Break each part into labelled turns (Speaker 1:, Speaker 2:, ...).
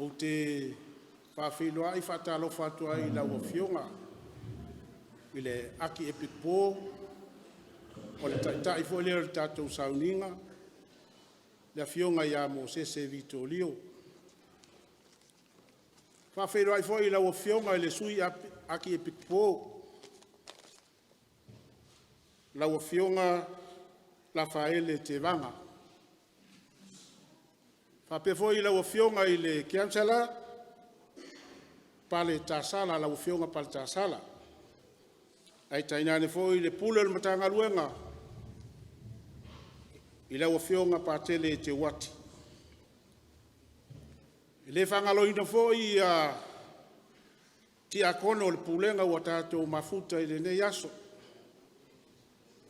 Speaker 1: Ou te faafeiloai faatalofa atu ai i lau Afioga i le Akiepikopo, o le Taitai foi lea o le tatou sauniga, le Afioga ia Mosese Vitolio. E faafeiloai foi i lau Afioga i le Sui Akiepikopo, lau Afioga Lafaele Tevaga. E faapea foi lau Afioga i le Kiansala Pale Tasala, lau Afioga Pale Tasala, ae tainane foi le Pule o le Matagaluega i lau Afioga Patele Eteuati. E le faagaloina foi ia Tiakono o le Pulega ua tatou mafuta i lenei aso,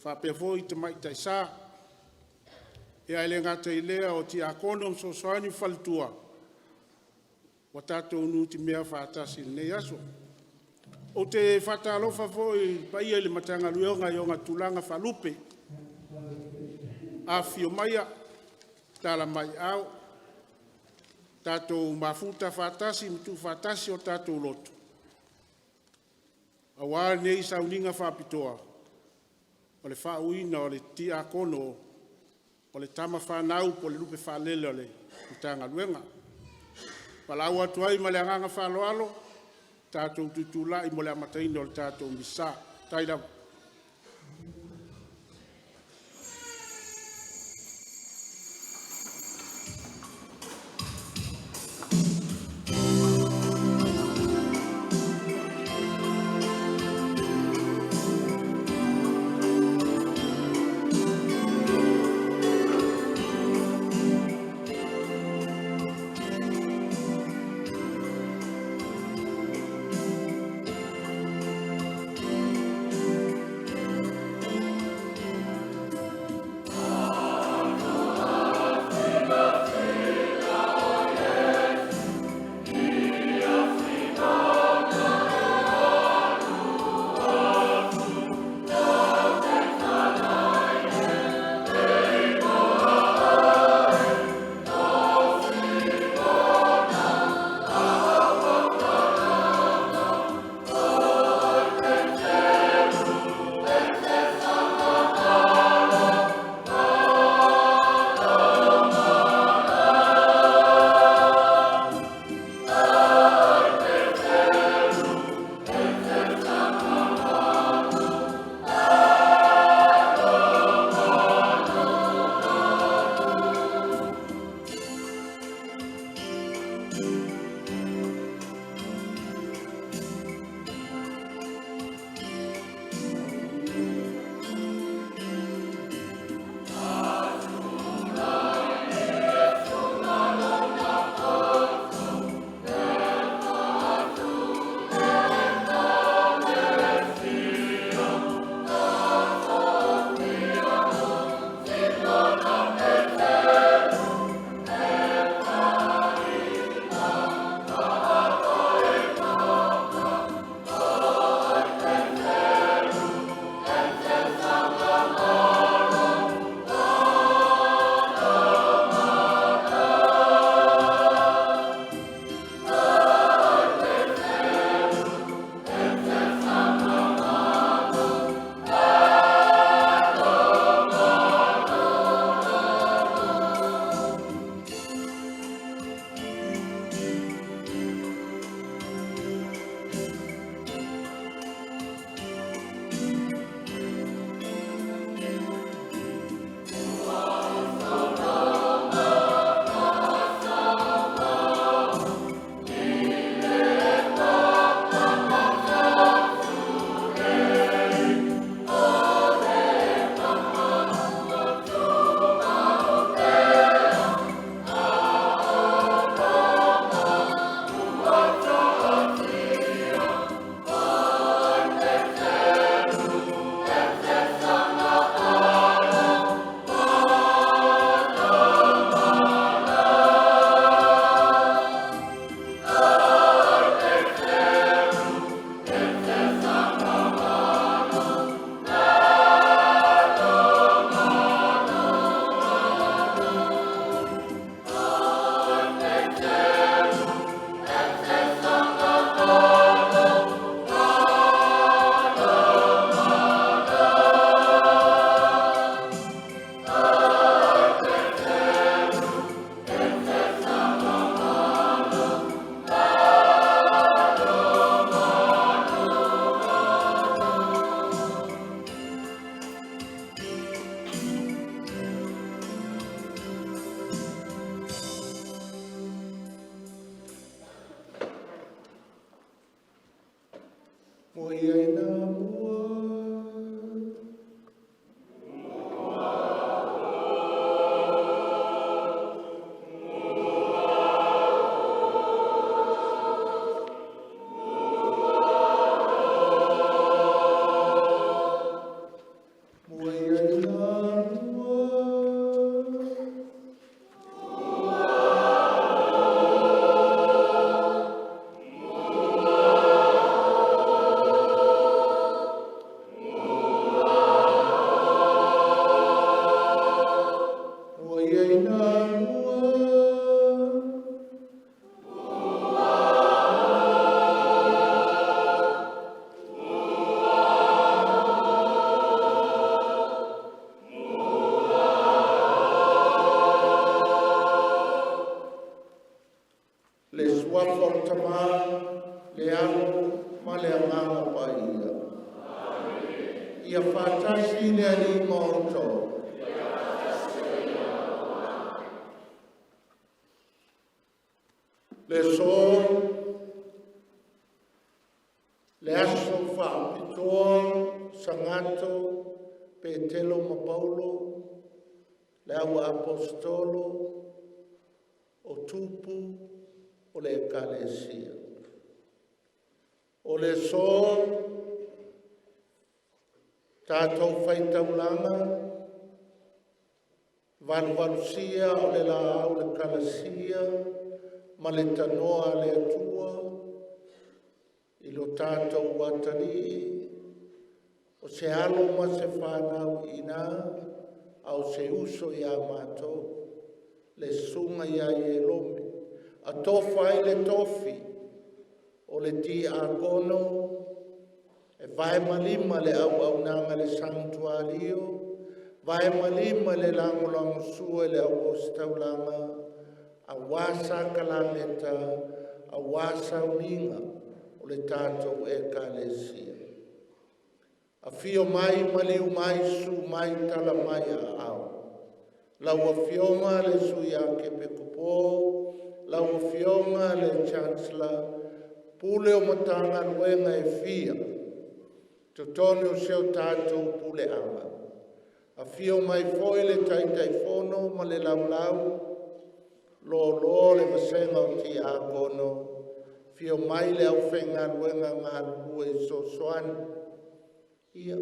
Speaker 1: faapea foi Tamaitai Sa. Ae le gata i lea o Tiakono Fesoasoani ma Faletua ua tatou nutimea faatasi i lenei aso. Ou te faatalofa foi i le paia i le Matagaluega i ona tulaga faalupe, afifio maia, tala mai aao, tatou mafuta faatasi ma tuufaatasi o tatou loto aua lenei sauniga faapitoa o le faauuina o le Tiakono o le tama fanau po o le lupe faalele o le Matagaluega. E valaau atu ai ma le agaga faaaloalo, tatou tutulai mo le amataina o le tatou Misa. Faafetai lava.
Speaker 2: Moia ina mua. Moia ina mua. Moia ina mua. Le suafa o le Tama, le Alo ma le Agaga Paia. Ia faatasi le Alii ma outou. Le aso, le aso faapitoa sagatro Petelo ma Paulo, le au aposetolo o tupu o le Ekalesia. O le aso, tatou faitaulaga, valuvalusia o le laau le kalasia ma le tanoa a le Atua i lo tatou atalii, o se alo ma se fanau ina, a o se uso ia matou, le susuga ia Ierome, atofa ai le tofi o le Tiakono e vae ma lima le auaunaga i le Sanktualio, vae ma lima le lagolagosua i le au ositaulaga aua sakalameta, aua sauniga o le tatou Ekalesia. Afio mai, maliu mai, susu mai, tala mai aao. Lau Afioga le Sui Akepekopo, lau Afioga le Chancellor, Pule o Matagaluega e fia totonu o si o tatou puleaga. Afio mai foi le Taitaifono ma le Laulau loaloa o le vasega o Tiakono, afio mai le aufaigaluega galulue fesoasoani, ia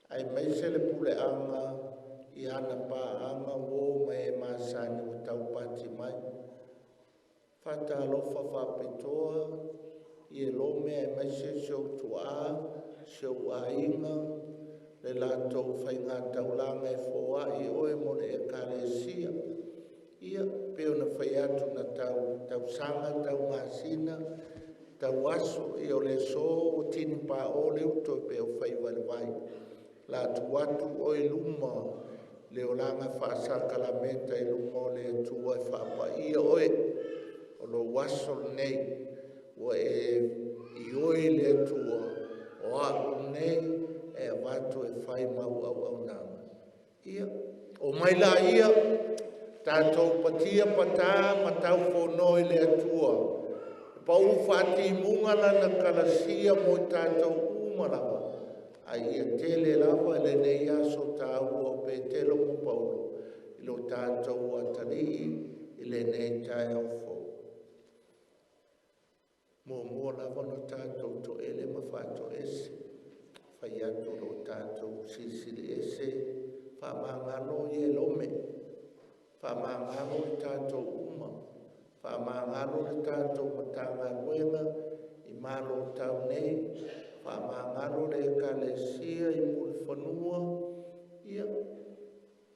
Speaker 2: aemaise le puleaga i ana paaga, uo ma e masani ua taupati mai. Faatalofa faapitoa Ierome aemaise si ou tuaa, si ou aiga, le latou faigataulaga e foai oe mo le Ekalesia. Ia, pei ona fai atu na tau tausaga, tau masina, tau aso, ia o le aso ua tinipao le uto e pei o faiva i le vai. La tuu atu oe i luma le olaga faasakalameta i luma o le Atua e faapaia oe, o lou aso lenei ua e ioe i le Atua, o au lenei e avatu e fai mau auaunaga. Ia, omai laia tatou patia pata ma taufono i le Atua, pau faatimuga lana kalasia mo i tatou uma lava, a ia tele lava lenei aso taua o Petelo ma Paulo i lo tatou atalii i lenei taeao fou. Muamua lava ona tatou toele ma faatoese, fai atu lo tatou silisili ese, faamagalo Ierome, faamagalo i tatou uma, faamagalo le tatou Matagaluega i malo tau nei, faamagalo le Ekalesia i Mulifanua, ia,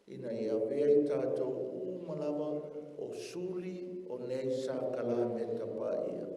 Speaker 2: ina ia avea i tatou uma lava o suli o nei sakalameta paia.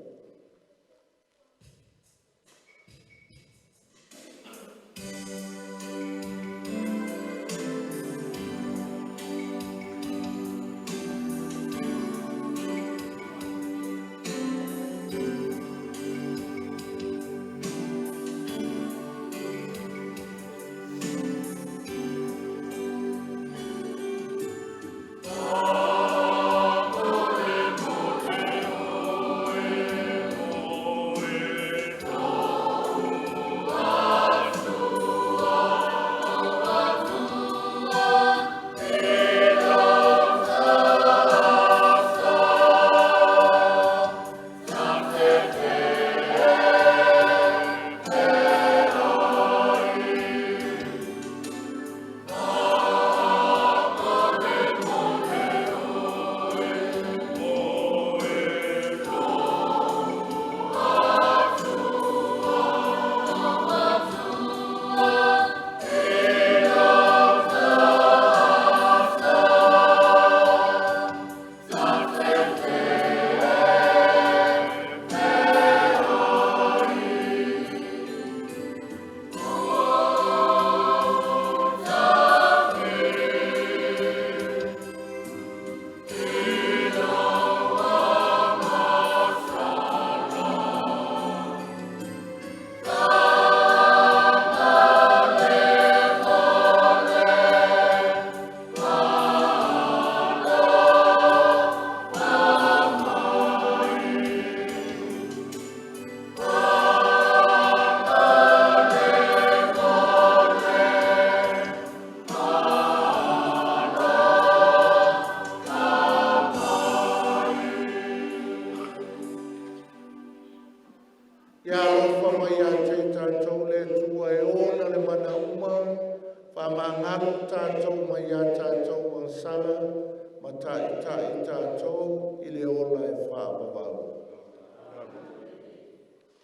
Speaker 2: taitai tatou i le ola e faavavau.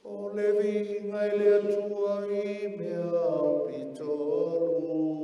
Speaker 2: O le viiga i le Atua i mea aupito luga.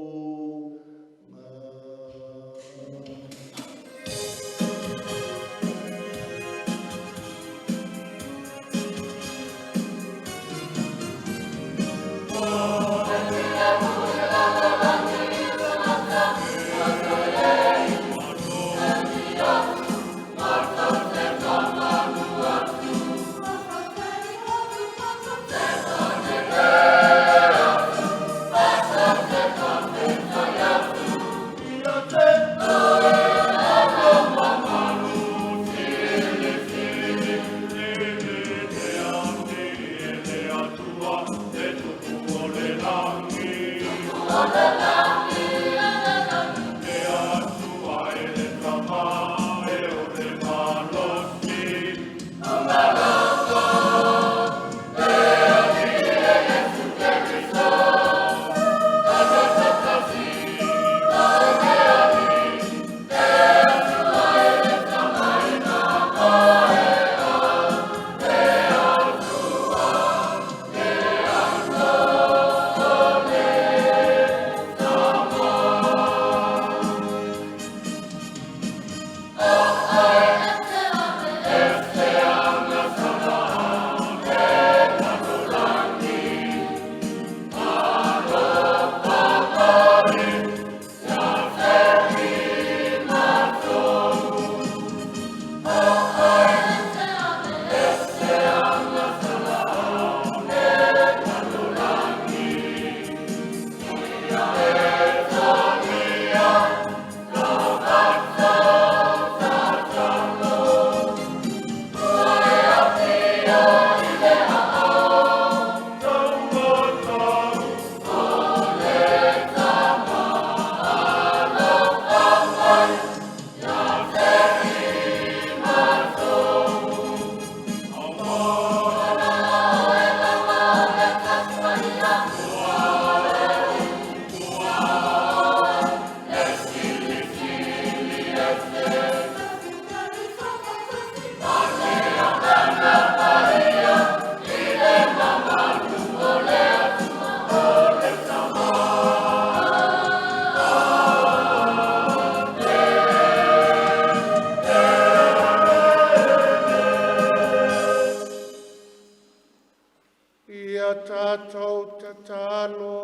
Speaker 2: Ia tatou tatalo.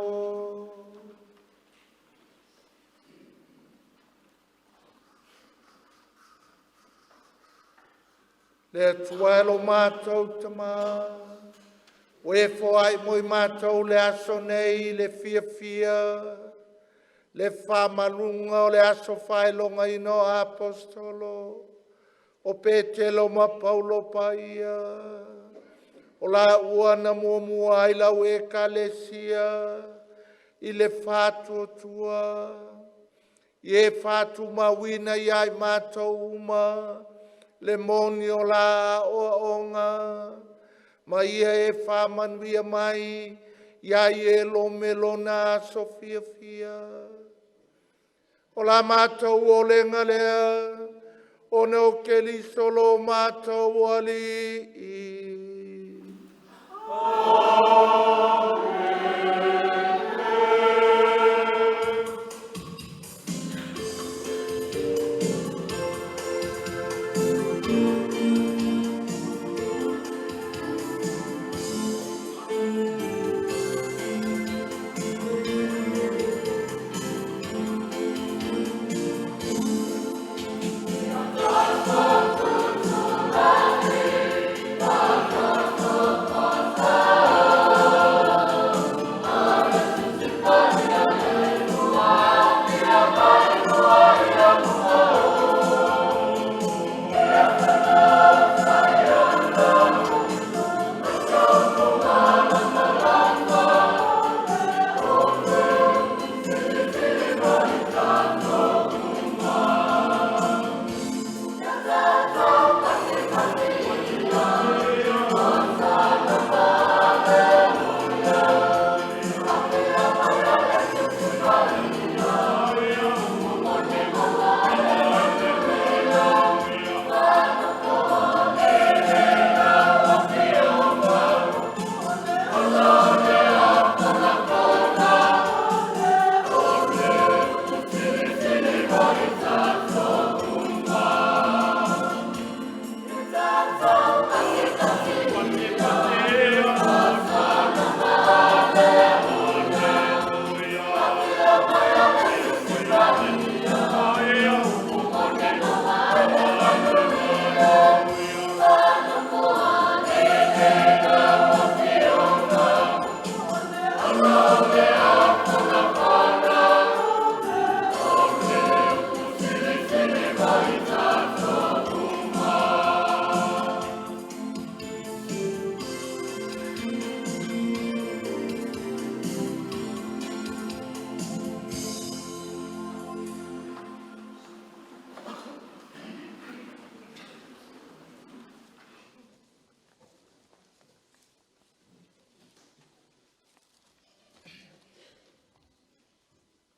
Speaker 2: Le Atua e lo matou Tama, ua e foai mo i matou le aso nei le fiafia, le faamaluga o le aso faailogaina o Aposetolo o Petelo ma Paulo paia, o laua na muamua ai lau Ekalesia i le faatuatua, ia e faatumauina ia i matou uma le moni o la aoaoga, ma ia e faamanuia mai ia ie lome lona aso fiafia. O la matou olega lea, ona o Keriso lo matou Alii.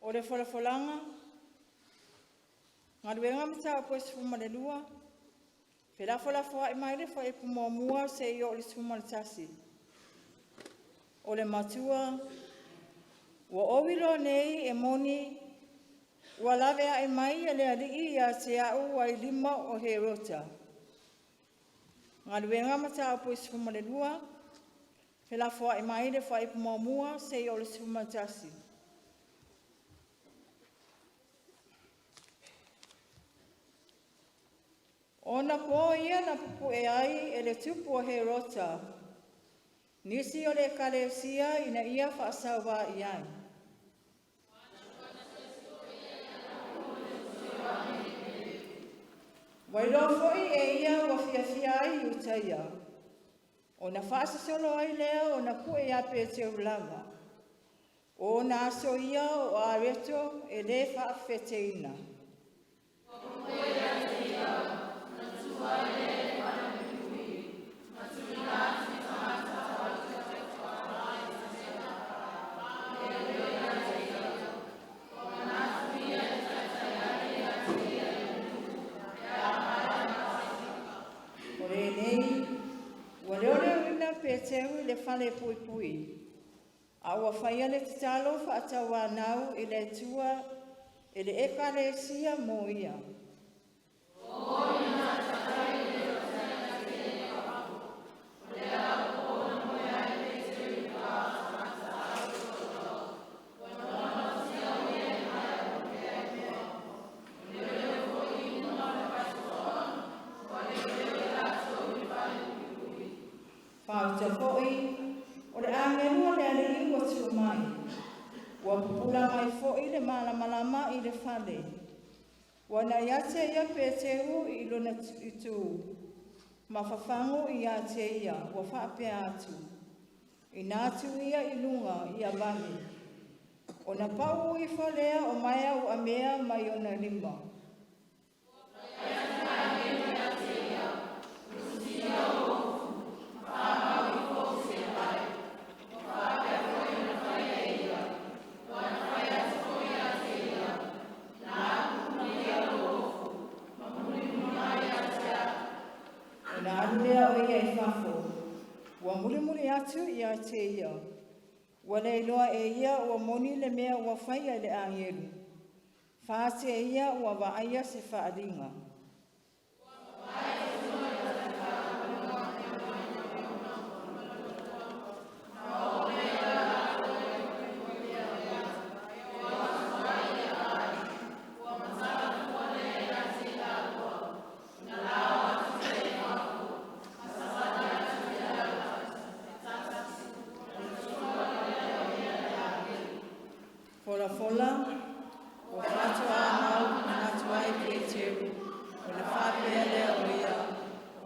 Speaker 3: O le folafolaga, Galuega Mataupu e 12, felafolafoai mai le fuaiupu 1 seia oo i le 11. O le matua, ua ou iloa nei e moni ua laveai mai e le Alii ia te a'u ai lima o Herota. Galuega Mataupu 12, felafoai mai le fuaiupu 1 seia oo i le 11. O ona po ia na pupue ai e le tupu o Herota nisi o le ekalesia ina ia faasauā i ai. Ua iloa foi e ia ua fiafia ai Iutaia, ona faasosolo ai lea o na pue ia Peteru lava. O ona aso ia o areto e lē faafefeteina. O lenei, ua leoleoina Peteru i le fale puipui, a ua faia le tatalo faatauanau i le Atua e le Ekalesia mo ia. Fauta foi, o le agelu o le Alii ua tuu mai, ua pupula mai foi le malamalama i le fale. Ua na ia te ia Peteru i lona itu, ma fafagu ia te ia, ua faapea atu, ina atu ia i luga ia vave, ona pau ifo lea o maea uamea mai ona lima. Ona alu lea o ia i fafo, ua mulimuli atu ia te ia. Ua le iloa e ia ua moni le mea ua faia e le agelu. Fate ia ua vaaia se faaliga. Folafola, ua faatoa mau manatu ai Peteru, ona faapea lea o ia,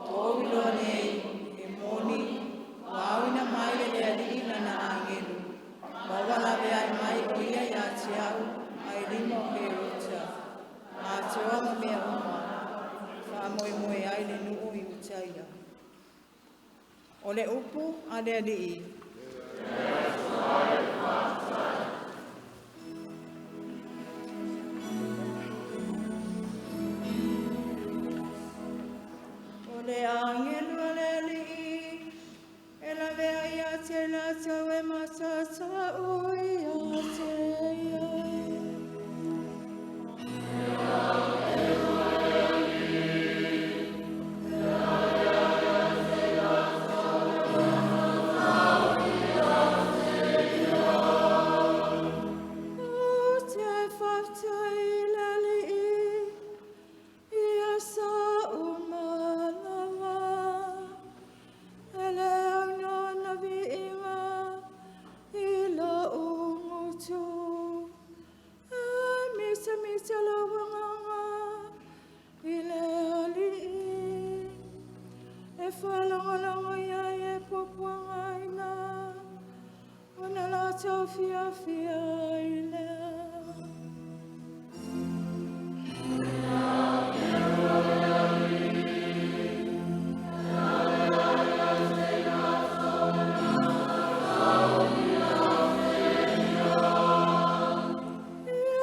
Speaker 3: ua ou iloa nei, e moni, ua aoina mai e le Alii lana agelu, ma ua laveai mai o ia ia te a'u mai lima o Herota, atoa ma mea uma, faamoemoe ai le nuu i Iutaia. O le upu a le Alii. O le agelu a le Alii, e lavea ia te latou e matatau ia te ia. Ou te faafetai i le Alii i aso uma lava, e le auna ona viiga i lou gutu. E mitamita lou agaga i le Alii, e faalagolago i ai e puapuagaina, ona latou fiafia ai lea. Ia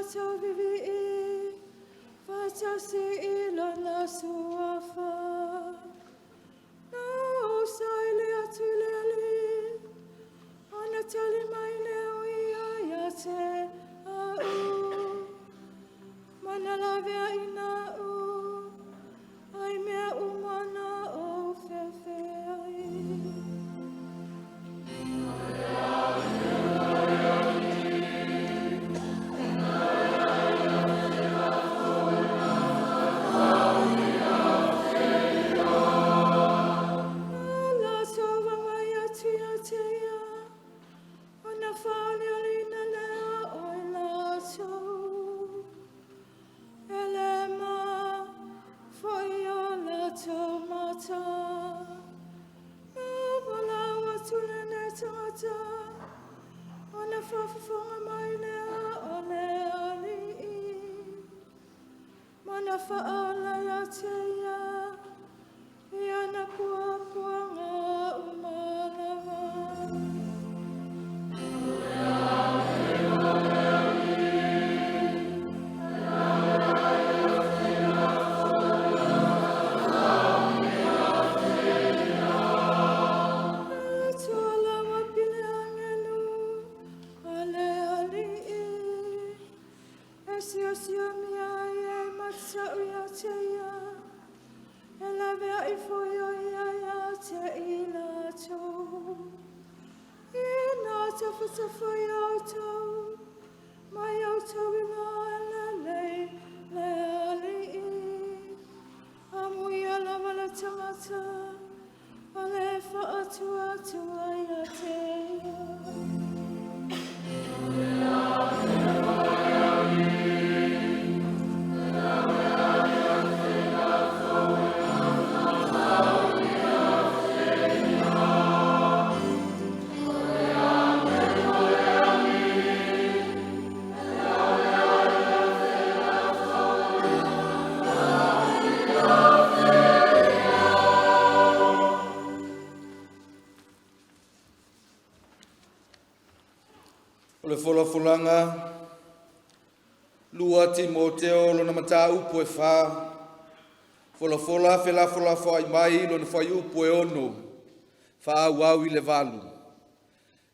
Speaker 3: latou vivii faatasi i Lona Suafa. Na ou saili atu i le Alii, ona tali mai lea o ia ia te au. Ma na laveaiina au ai mea uma na ou fefe ai. Na latou vaavaai atu ia te ia, ona faaalialiina lea o i latou. E le ma foi o latou mata. Na valaau atu lenei tagata, ona faafofoga mai lea o le Alii. Ma na faaola ia te ia i ana puapuaga uma lava. E tualau api le agelu a le Alii, e siosiomia ai e mata'u ia te ia, e laveai foi o ia ia te i latou. Ina tafatafa ia outou, mai outou iloa e lelei le Alii. Amuia lava le tagata a le faatuatua ia te ia.
Speaker 4: O le folafolaga 2 Timoteo lona mataupu e 4, folafola felafolafoai mai lona fuaiupu e 6, faaauau i le 8,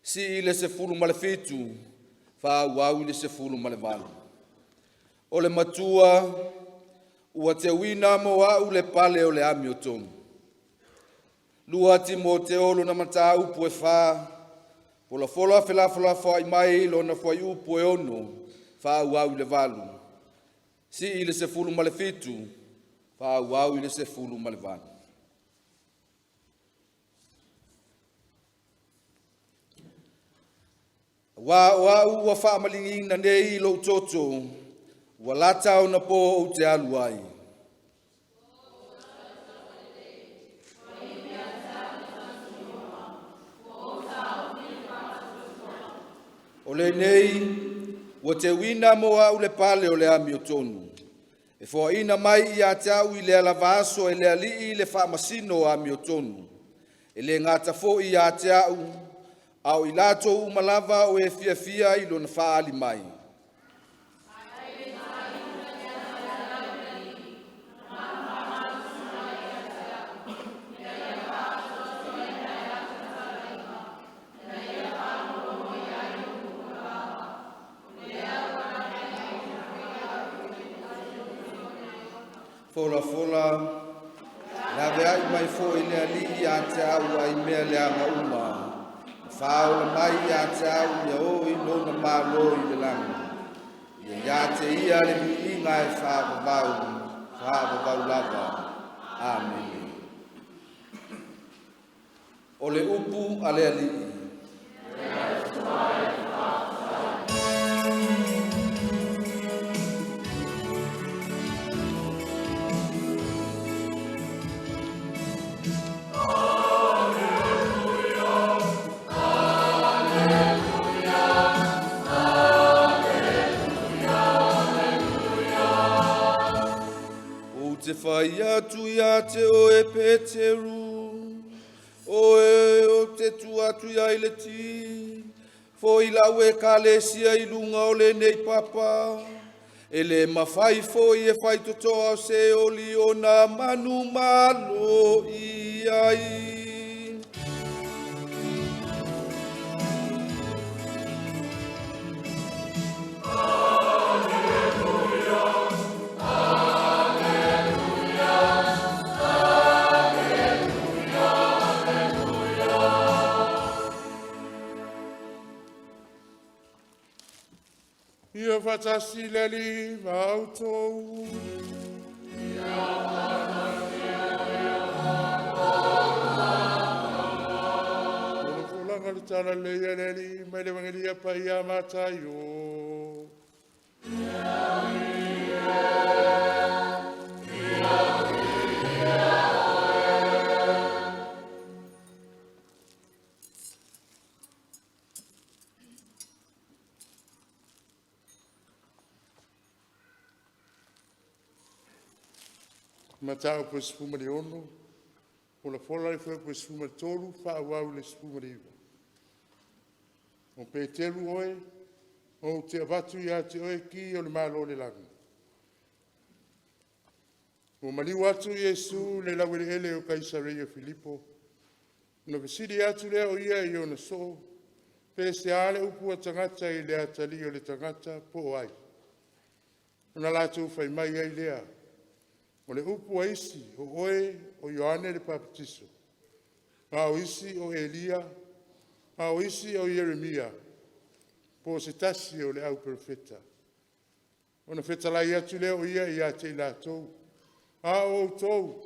Speaker 4: sii le 17, faaauau i le 18. O le matua ua teuina mo au le pale o le amiotonu. 2 Timoteo lona mataupu e 4, folafola felafolafoai mai lona fuaiupu e 6, faaauau i le 8, sii le 17, faaauau i le 18. Aua o au ua faamaligiina nei lou toto, ua lata ona po ou te alu ai. O lenei ua teuina mo au le pale o le amiotonu, e foaina mai ia te au i lea lava aso e le Alii le faamasino o amiotonu. E le gata foi ia te au, a o i latou uma lava o e fiafia i lona faaali mai. Folafola laveai mai foi le Alii ia te au ai mea leaga uma, ma faaola mai ia te au ia oo i lona Malo i le lagi. Ia ia te ia le viiga e faavavau, faavavau lava. Amene. O le upu a le Alii. Ou te fai atu ia te oe Peteru, oe o te tu atu ai le ti, foi lau ekalesia i luga o lenei papa. E le mafai foi e faitotoa o Seoli ona manumalo i ai.
Speaker 1: Ia faatasi le Alii ma outou. O le folauga o le Talalelei a le Alii mai le Evagelia Paia a Mataio. Mataupu 16, folafola le Fuaiupu 13 faaauau i le 19. O Peteru oe, ou te avatu ia te oe ki o le Malo o le Lagi. Ua maliu atu Iesu i le laueleele o Kaisareia Filipo, ona fesili atu lea o ia i ona soo, pe sea le upu a tagata i le Atalii o le tagata po o ai? Ona latou fai mai ai lea, o le upu a isi, o oe o Ioane le Papatiso, a o isi o Eli'a, a o isi o Ieremia po o se tasi o le au Perofeta. Ona fetalai atu lea o ia ia te i latou, A o outou,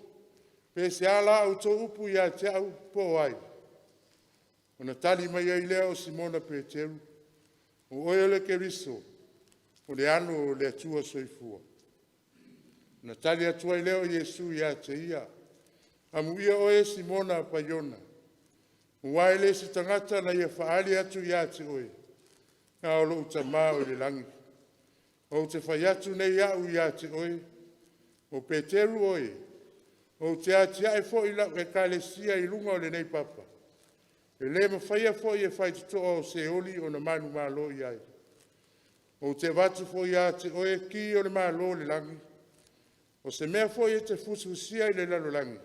Speaker 1: pe sea la outou upu ia te au po o ai? Ona tali mai ai lea o Simona Peteru, o oe o le Keriso, o le Alo o le Atua Soifua. Ona tali atu ai lea o Iesu ia te ia, Amuia oe Simona Paiona, aua e le o se tagata na ia faaali atu ia te oe, a o lou Tama o i le lagi. Ou te fai atu nei Au ia te oe, o Peteru oe, ou te atiae foi lau Ekalesia i luga o lenei papa, e le mafaia foi e faitotoa o Seoli ona manumalo i ai. Ou te avatu foi ia te oe ki o le Malo o le lagi. O se mea foi e te fusifusia i le lalolagi,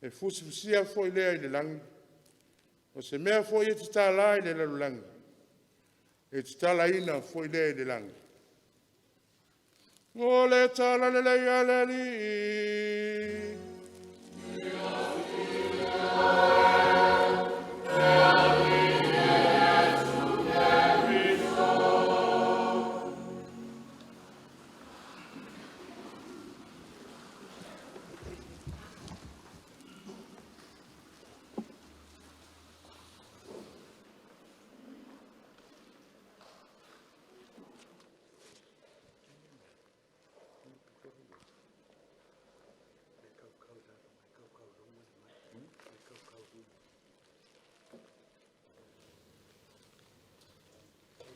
Speaker 1: e fusifusia foi lea i le lagi. O se mea foi e te tala i le lalolagi, e tatalaina foi lea i le lagi. O le Tala Lelei a le Alii.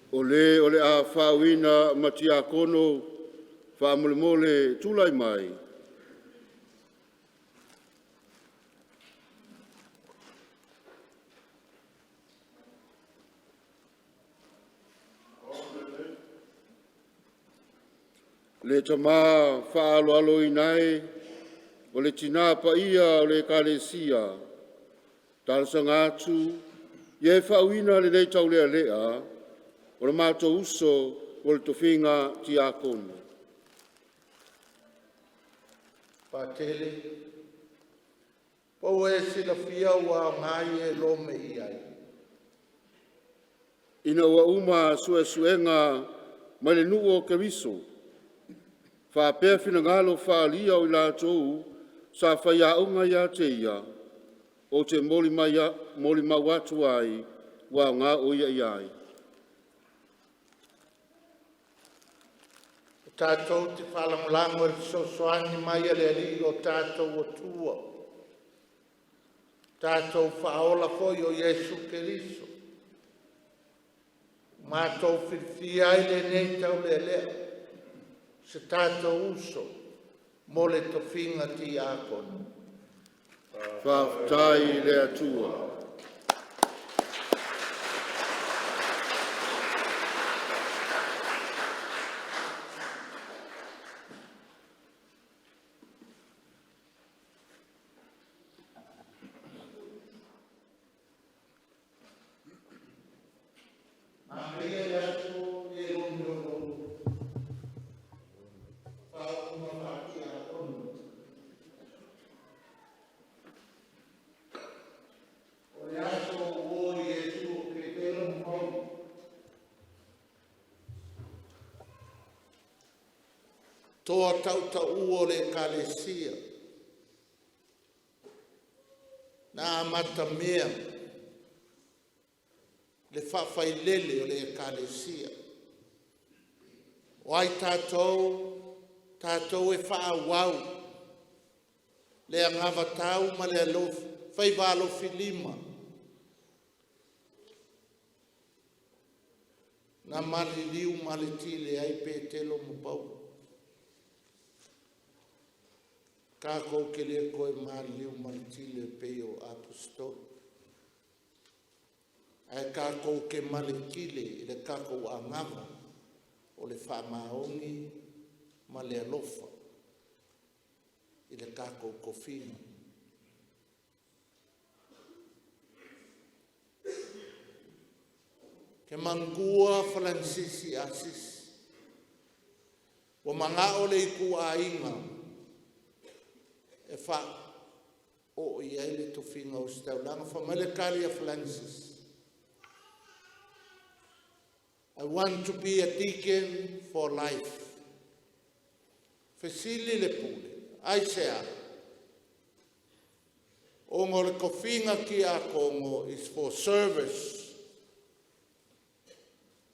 Speaker 5: O le o le a faauuina ma Tiakono, faamolemole tulai mai. Le tamā faaaloaloina e, o le tinā paia o le Ekalesia, talosaga atu ia e faauuina lenei taulealea o le matou uso mo le tofiga Tiakono.
Speaker 2: Patele, po ua e silafia ua aoga ia e lome i ai?
Speaker 5: Ina ua uma suesuega mai le nuu o Keriso faapea finagalo faaalia o i latou sa faiaoga ia te ia, ou te molimau atu ai ua aoga o ia i ai.
Speaker 2: E tatou te faalagolago i le fesoasoani mai a le Alii lo tatou Atua, tatou Faaola foi o Iesu Keriso, ua matou filifia ai lenei taulealea o se tatou uso mo le tofiga tiakono.
Speaker 5: Faafetai i le Atua.
Speaker 2: Toa tautaua o le Ekalesia, na amatamea le faafailele o le Ekalesia. O ai tatou? Tatou e faaauau le anavatau ma le faiva alofilima na maliliu ma le tile ai Petelo ma Paulo. Tatou te le toe maliliu ma le tile pei o Aposetolo, ae tatou te maletile i le tatou anava o le faamaoni ma le alofa i le tatou tofiga. Ke manatua Faransisi Asisi, ua manao le ituaiga e faaoo i ai le tofiga ositaulaga. Fai mai le tali a Francis, "I want to be a deacon for life." Fesili le pule, aisea? Ona o le tofiga tiakono is for service.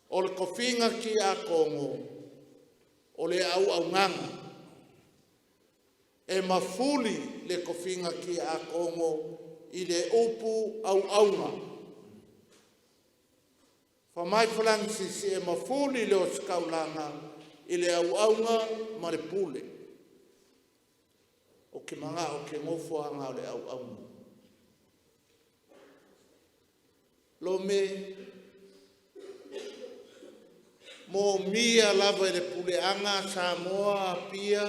Speaker 2: O le tofiga tiakono o le auaunaga. E mafuli le tofiga tiakono i le upu auauna. Fai mai Francis, e mafuli le ositaulaga i le auauna ma le pule. Ou te manao ou te nofo aga o le auauna. Lome moomia lava i le puleaga a Samoa Apia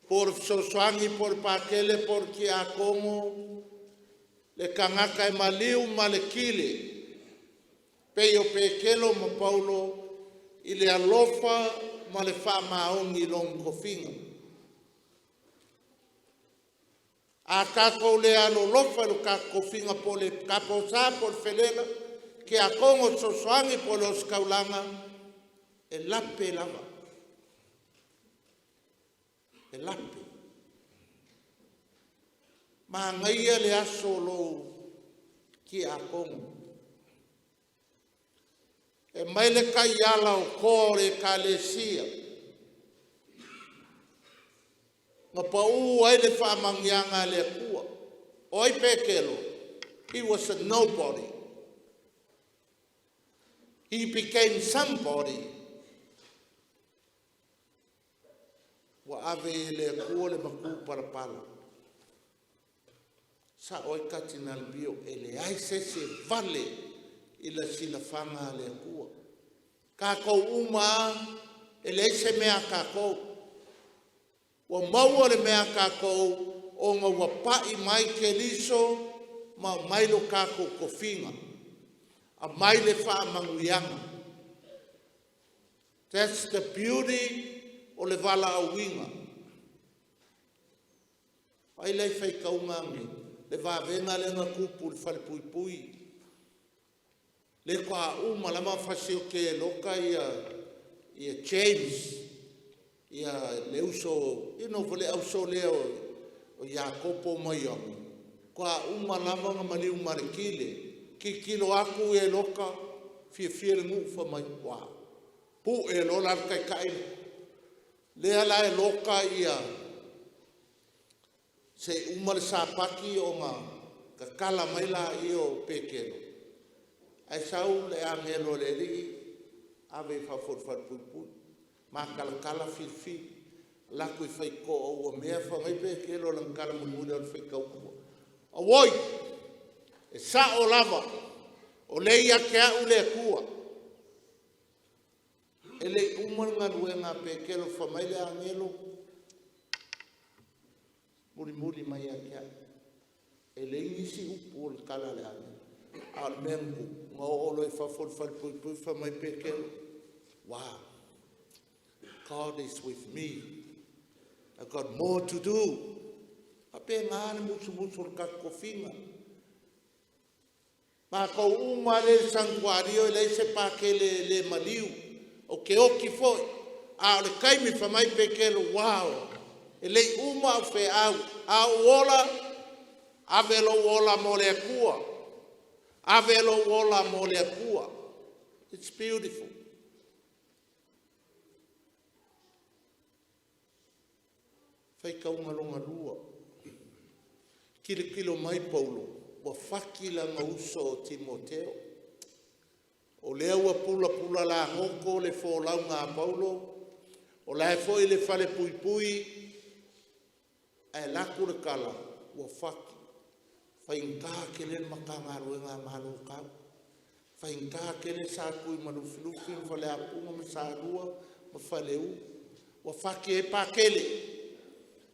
Speaker 2: po o le fesoasoani po o le pakele po o le tiakono, le tagata e maliu ma le tile pei o Petelo ma Paulo i le alofa ma le faamaoni i lona tofiga. A tatou le alolofa i lo tatou tofiga po o le kaposa po o le felela, tiakono fesoasoani po o le ositaulaga, e lape lava, e lape. Manaia le aso o lou tiakono. E mai le taiala o toa o le ekalesia na pau ai le faamanuiaga a le Atua. O ai Petelo? He was a nobody. He became somebody. Ua ave e le Atua le matupalapala. Sao ai Katinal Bio, e leai se isi e vale i le silafaga a le Atua. Tatou uma lava, e leai se mea a tatou. Ua maua le mea a tatou ona ua pai mai Keriso ma aumai lo tatou tofiga, aumai le faamanuiaga. That's the beauty o le valaauina. Ai le faitauga nei, le vavega lea na tupu i le falepuipui. Le toa uma lava fasiote e loka ia James, ia le uso, le auso lea o Iakopo ma Ioane. Toa uma lava na maliu ma le tile. Tilotilo atu e loka, fiafia le nuu fai mai, ua, pue loa la le taitai. Lea la e loka ia, se uma le sapati ona tatala mai la o Petelo, ae sau le agelo o le Alii ave i fafo o le falepuipui, matalatala filifili, alu atu i faitotoa ua mea, fai mai Petelo i lana tala mulimuli o le faitauga, “Auoi, e sao lava, o lea e ia te au le Atua.” E le i uma le galuega a Petelo, fai mai le agelo, mulimuli mai ia te au. E leai nisi upu o le tala a le agelo. A o le mea na tupu, na oo loa i fafo o le falepuipui, fai mai Petelo, “Wow, God is with me. I got more to do.” Faapena le musumusu o le tatou tofiga. Matou uma lea i le sanutuario e leai se pakele e le maliu. Ou te oti foi. A o le taimi fai mai Petelo, wow, e le i uma au feau, a ou ola, ave lou ola mo le Atua. Ave lou ola mo le Atua. It's beautiful. Faitauga lona lua. Tilotilo mai Paulo, ua fati lana uso o Timoteo. O lea ua pulapula lagoto le folauga a Paulo, o la e foi le falepuipui, ae alu atu le tala ua fati. Faigata tele le Matagaluega a Malo tau. Faigata tele sa tui ma Lufilufi ma Faleapuga ma Salua ma Faleu. Ua fati ai Patele.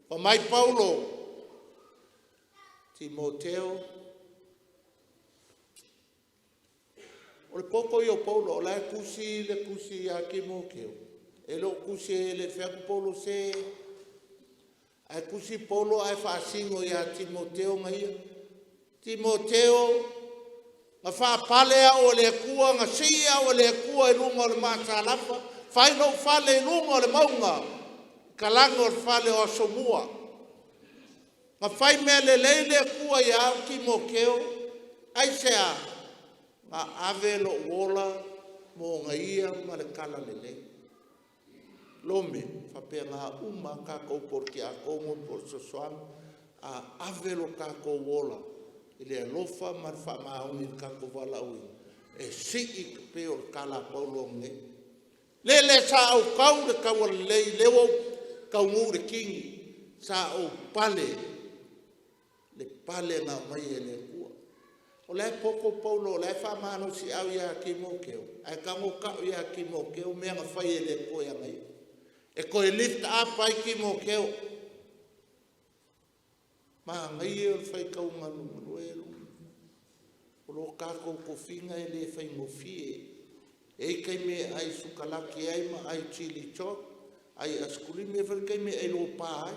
Speaker 2: Fai mai Paulo, Timoteo, o le poto ia o Paulo, o la e tusi le tusi ia Timoteo, e le o tusi e le fai atu Paulo se, ae tusi Paulo ae faasino ia Timoteo na ia. Timoteo, na faapale au e le Atua, na sii au e le Atua i luga o le maasalafa, fai lou fale i luga o le mauga, talaane o le fale o Asomua. Na fai mea lelei le Atua ia au Timoteo, aisea? Na ave lou ola mo ia ma le talalelei. Lome, faapena uma a tatou po o le tiakono po o le fesoasoani, a ave lo tatou ola i le alofa ma le faamaoni i le tatou valaauina, e sii pei o le tala a Paulo nei. Lele sa ou tau le taua lelei, lea ua ou taunuu i le kini, sa ou pale, le pale na aumai e le Atua. O la e poto Paulo o la e faamalosiau ia Timoteo, ae tago tau ia Timoteo mea na fai e le Atua ia ia. E toe lift up ai Timoteo. Manaia o le faitauga lunalua e luma. O lo tatou tofiga e le faigofie. E i ai taimi e ai sukalaki ai ma ai chili chop, ai askulimi, e i ai foi taimi e ai lopa ai.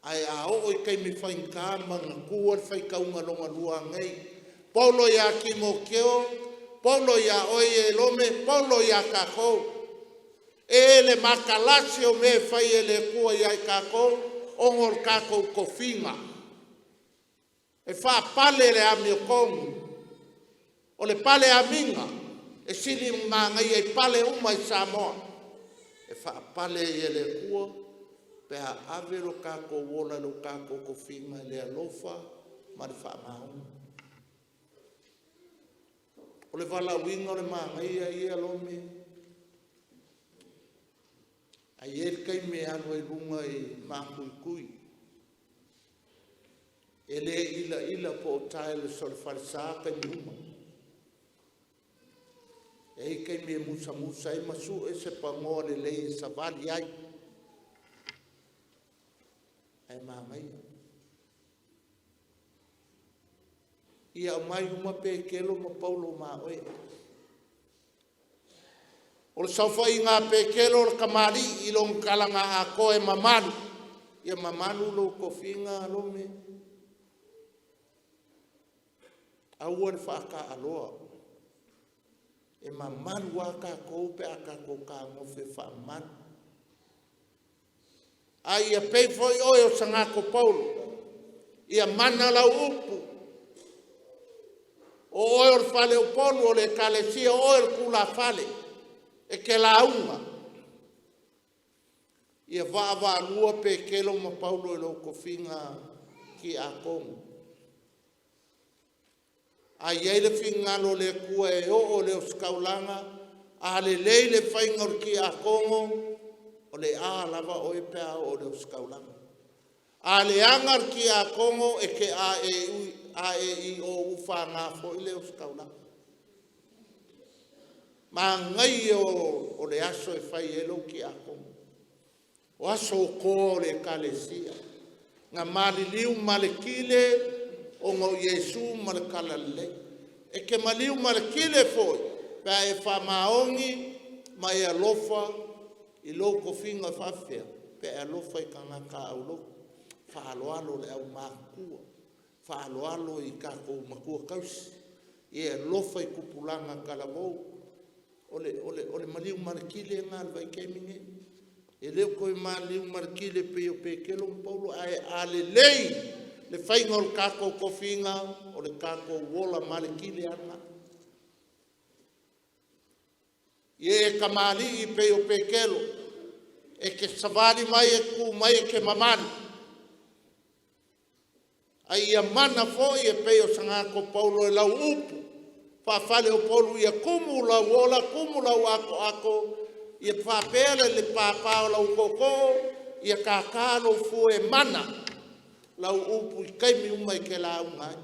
Speaker 2: Ae a oo i taimi faigata, manatua le faitauga lona lua nei. Paulo ia Timoteo, Paulo ia oe e Lome, Paulo ia tatou. E le matalasi o mea e fai e le Atua ia i tatou, ona o le tatou tofiga. E faapale le amiotonu, o le pale amiga e sili ona manaia i pale uma i Samoa. E faapale ai e le Atua pe a ave lo tatou ola i lo tatou tofiga i le alofa ma le faamaoni. O le valaauina o le manaia ia Lome, ae i ai le taimi e alu ai i luga i makuikui. E le ilaila po o tiles o le falesa taimi uma. E i ai taimi e musamusa ai ma sue se panoa lelei e savali ai. Ae manaia. Ia aumai uma Petelo ma Paulo ma oe. O le saofaiga a Petelo o le tamalii i lona talaga atoa e mamalu. Ia mamalu lou tofiga Lome. Aua le faataaloa. E mamalu a tatou pe a tatou fetagofi e faamamalu. A ia pei foi oe o Sagako Paulo, ia mana lau upu. O oe o le faleupolu o le ekalesia, o oe o le tulafale, e te lauga. Ia vaavaalua Petelo ma Paulo i lou tofiga tiakono. A i ai le finagalo o le Atua e oo i le ositaulaga, a lelei le faiga o le tiakono, o le a lava oe pe a oo i le ositaulaga. A leaga le tiakono, e te a e i o u fa ga foi le ositaulaga. Manaia o le aso e fai ai lou tiakono. O aso otoa o le ekalesia, na maliliu ma le kile ona o Iesu ma le talalelei. E te maliu ma le kile foi pe a e faamaoni ma e alofa i lou tofiga faafefea, pe a e alofa i tagata aulotu, faaaloalo i le aumatutua, faaaloalo i tatou matua tausi, e alofa i tupulaga talavou. O le maliu malekile lena o le vaitaimi nei. E le o toe maliu malekile e pei o Petelo ma Paulo, ae a lelei le faiga o le tatou tofiga, o le tatou ola malekile lava lena. Ia e tamalii e pei o Petelo, e te savali mai e te tu mai e te mamalu, a ia mana foi e pei o Sagatoe Paulo i lau upu faa-faleupolu, ia tumu lau ola, tumu lau atoato, ia faapea le papa o lau tootoo, ia tata lou fue e mana lau upu i taimi uma e te lauga ai.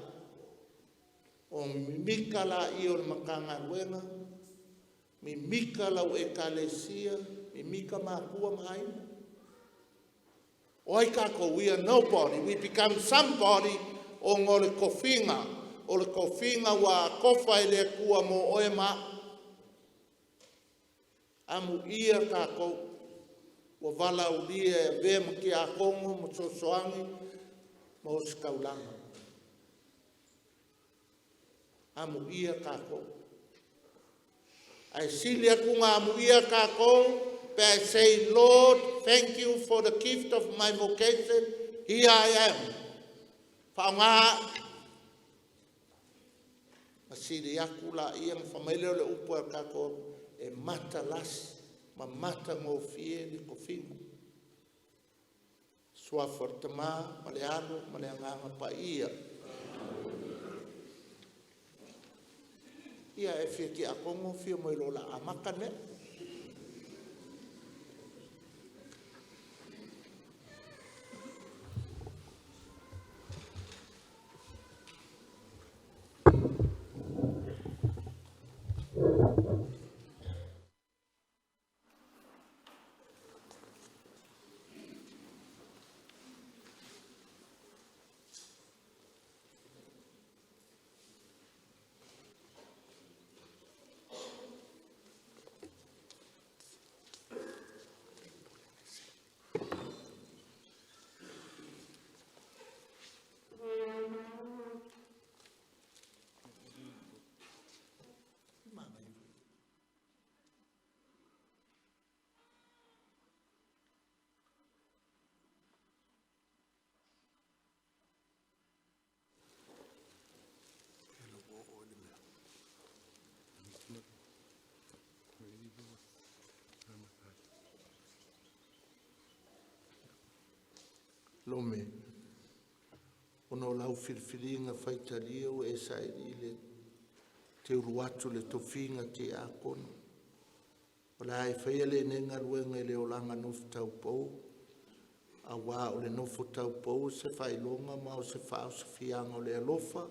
Speaker 2: Ona mimita lea o le Matagaluega, mimita lau Ekalesia, mimita matua ma aiga. O ai tatou? We are nobody, we become somebody ona o le tofiga. O le tofiga ua atofa e le Atua mo oe ma au. Amuia tatou ua valaaulia e avea ma tiakono ma fesoasoani ma ositaulaga. Amuia tatou. Ae sili atu ona amuia tatou pe a say, Lord, thank you for the gift of my vocation, here I am. Faaaoga au. Ma sili atu laia ona fai mai lea o le upu a tatou, e matalasi ma matagofie le tofiga. Suafa o le Tama ma le Alo ma le Agaga Paia. Ia e fia tiakono fia mai loa o le a amata le mea. Lome, ona o lau filifiliga faitalia ua e saili le teulu atu le tofiga tiakono. O le a e faia lenei galuega i le olaga nofo taupou, aua o le nofo taupou o se faailoga ma o se faaosofiaga o le alofa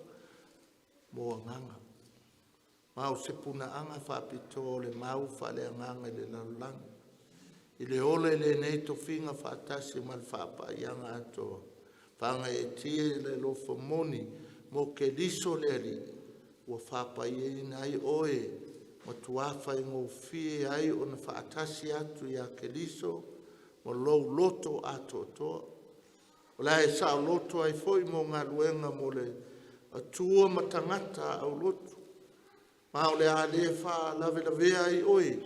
Speaker 2: mo agaga. Ma o se punaaga faapitoa o le mau faaleagaga i le lalolagi. I le ola i lenei tofiga faatasi ma le faapaiaga atoa, faagaeetia i le alofa moni mo Keriso le Alii, ua faapaiaina ai oe ma faigofie ai ona faatasi atu ia Keriso ma lou loto atoatoa. O le a e saoloto ai foi mo galuega mo le Atua ma tagata aulotu. Ma o le a le faalavelavea ai oe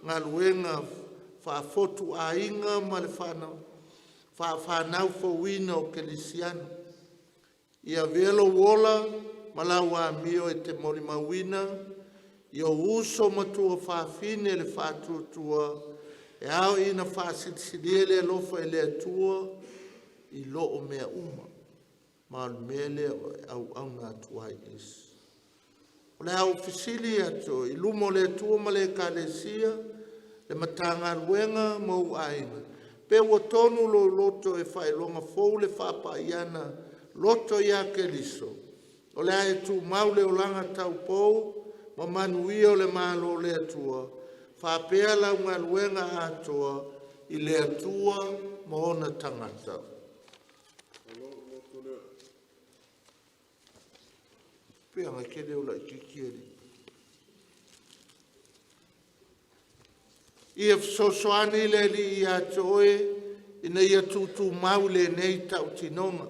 Speaker 2: galuega faafotu aiga ma le faafanau fouina o Kerisiano. Ia avea lou ola ma lau amio e te molimauina i ou uso ma tuafafine le faatuatua e ao ina faasilisilia le alofa i le Atua i loo mea uma, ma o le mea lea e auauna atu ai i isi. O le a ou fesili atu i luma o le Atua ma le Ekalesia, le Matagaluega ma ou aiga, pe ua tonu lou loto e faailoga fou le faapaiana loto ia Keriso, o le a e tumau le olaga taupou ma manuia o le Malo o le Atua, faapea lau galuega atoa i le Atua ma ona tagata. Pe aga ke leo laitiiti e alii. Ia fesoasoani le Alii ia te oe ina ia tutumau lenei tautinoga.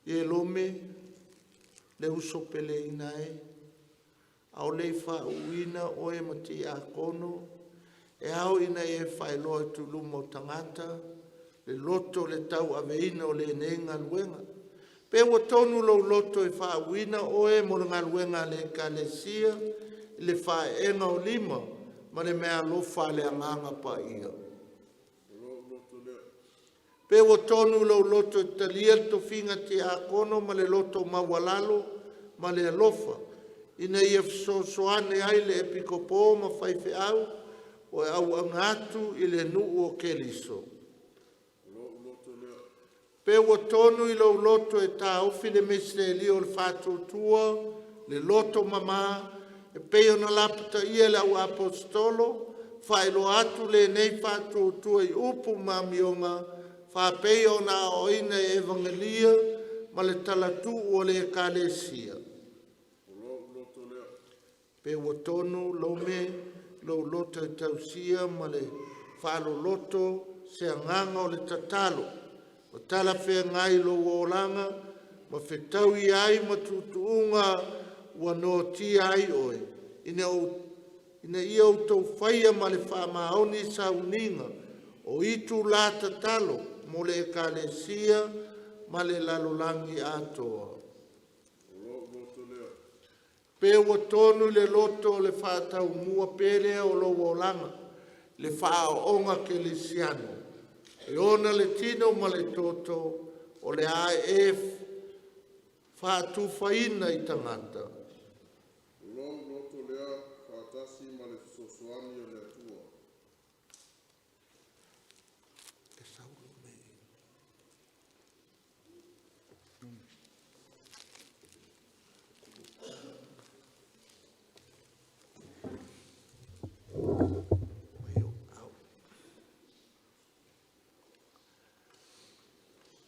Speaker 2: Ia Lome, le uso peleina e, ʻAʻole i faauuina oe ma tiakono, e ao ina e faailoa atu i luma o tagata le loto o le tauaveina o lenei galuega. Pe ua tonu lou loto e faauuina oe mo le galuega a le Ekalesia i le faeega o lima ma le meaalofa a le Agaga Paia. Pe ua tonu lou loto e talia le tofiga tiakono ma le loto maualalo ma le alofa, ina ia fesoasoani ai le Epikopo ma faifeau o e auauna atu i le nuu o Keriso. Pe ua tonu i lou loto e taofi le misitelio o le Faatuatua le Loto Mamā e pei ona lapataia e le au Aposetolo, faailoa atu lenei faatuatua i upu ma amioga faapei ona aoaoina e Evagelia ma le Talatuu a le Ekalesia. Pe ua tonu Lome lou loto e tausia ma le faaloloto se agaga o le tatalo ua talafeagai i lou olaga ma fetaui ai ma tuutuuga ua noatia ai oe, ina ia outou faia ma le faamaoni sauniga o itulā tatalo mo le Ekalesia ma le lalolagi atoa. Pe ua tonu le loto o le faataumua pea lea o lou olaga le faaoonga kerisiano e ona le tino ma le toto o le a e faatufaina i tagata.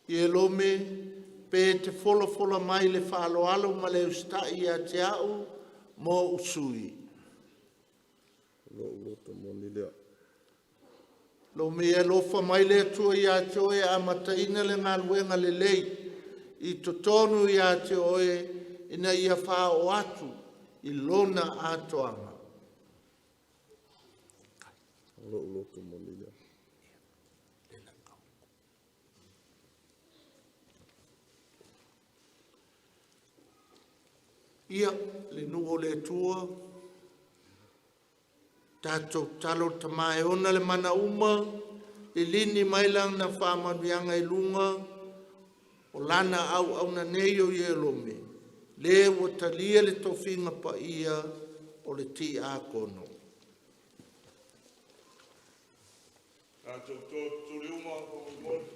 Speaker 2: Ie Lome, pe te folafola mai le faaaloalo ma le usitai ia te au ma ou sui.
Speaker 5: Lou loto moni lea.
Speaker 2: Lome e alofa mai le Atua ia te oe e amataina le galuega lelei i totonu ia te oe ina ia faaoo atu i lona atoaga.
Speaker 5: Lou loto moni lea.
Speaker 2: Ia, le nuu o le Atua, tatou tatalo le Tama e ona le mana uma, lilini mai lana faamanuiaga i luga o lana auauna nei o Ierome, le ua talia le tofiga paia o le tiakono.
Speaker 6: Tatou to tutuli uma faamolemole.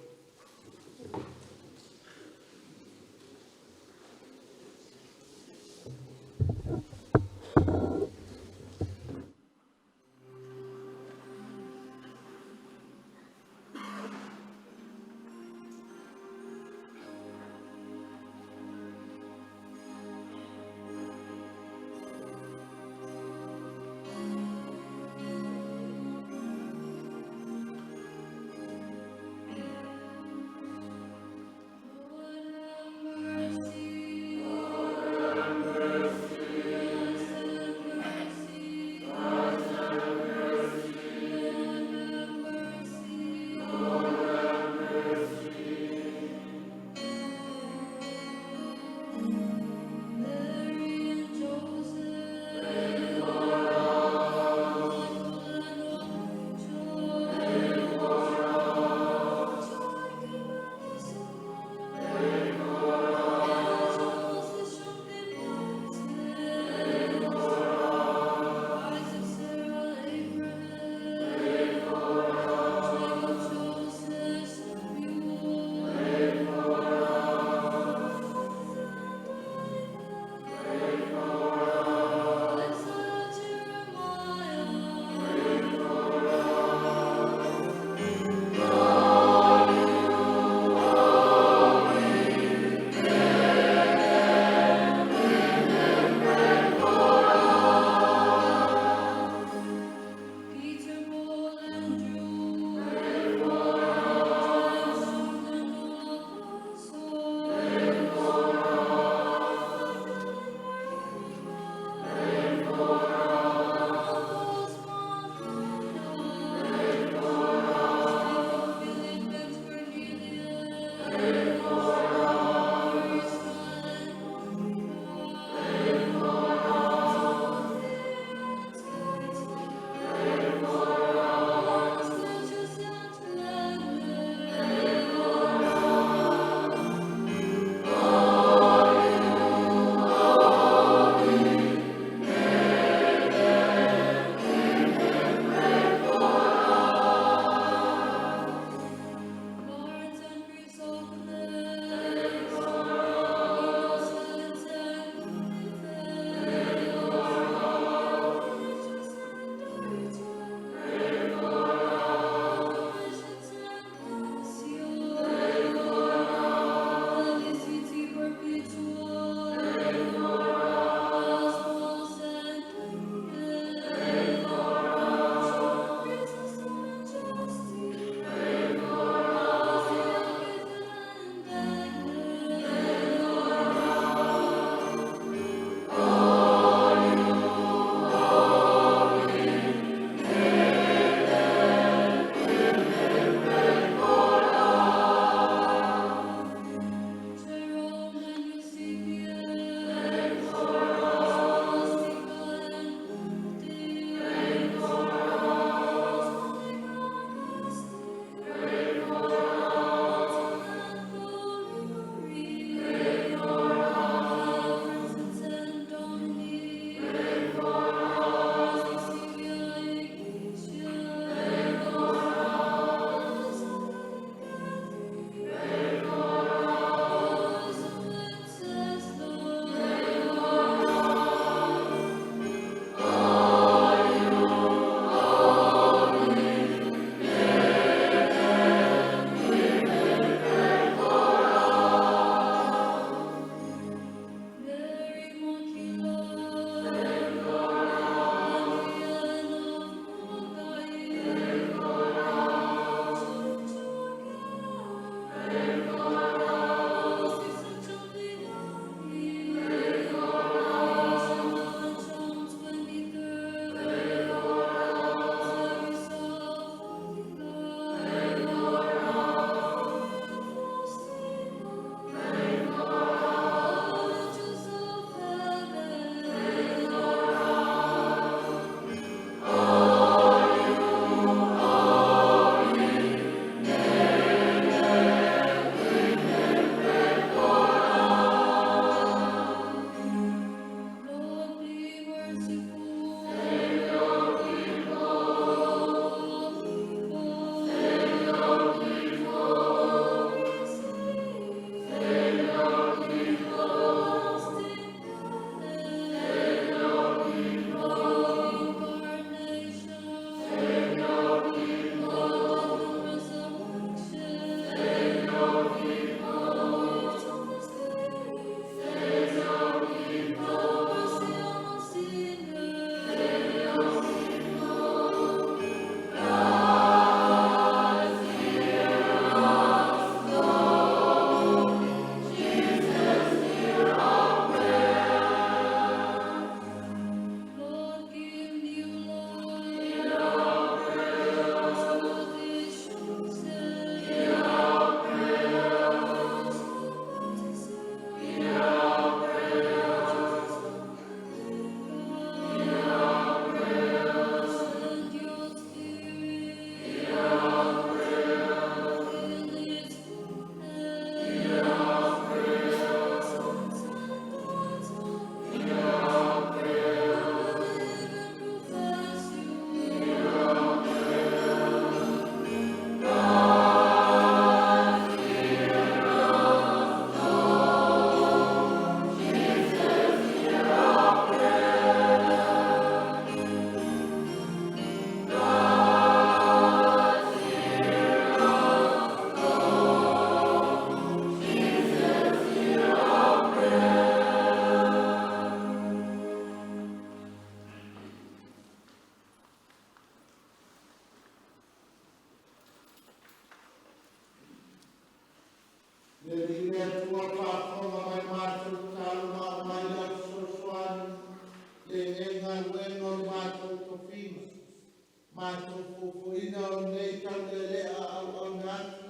Speaker 2: Matou fuafuaina o lenei taulealea auauna atu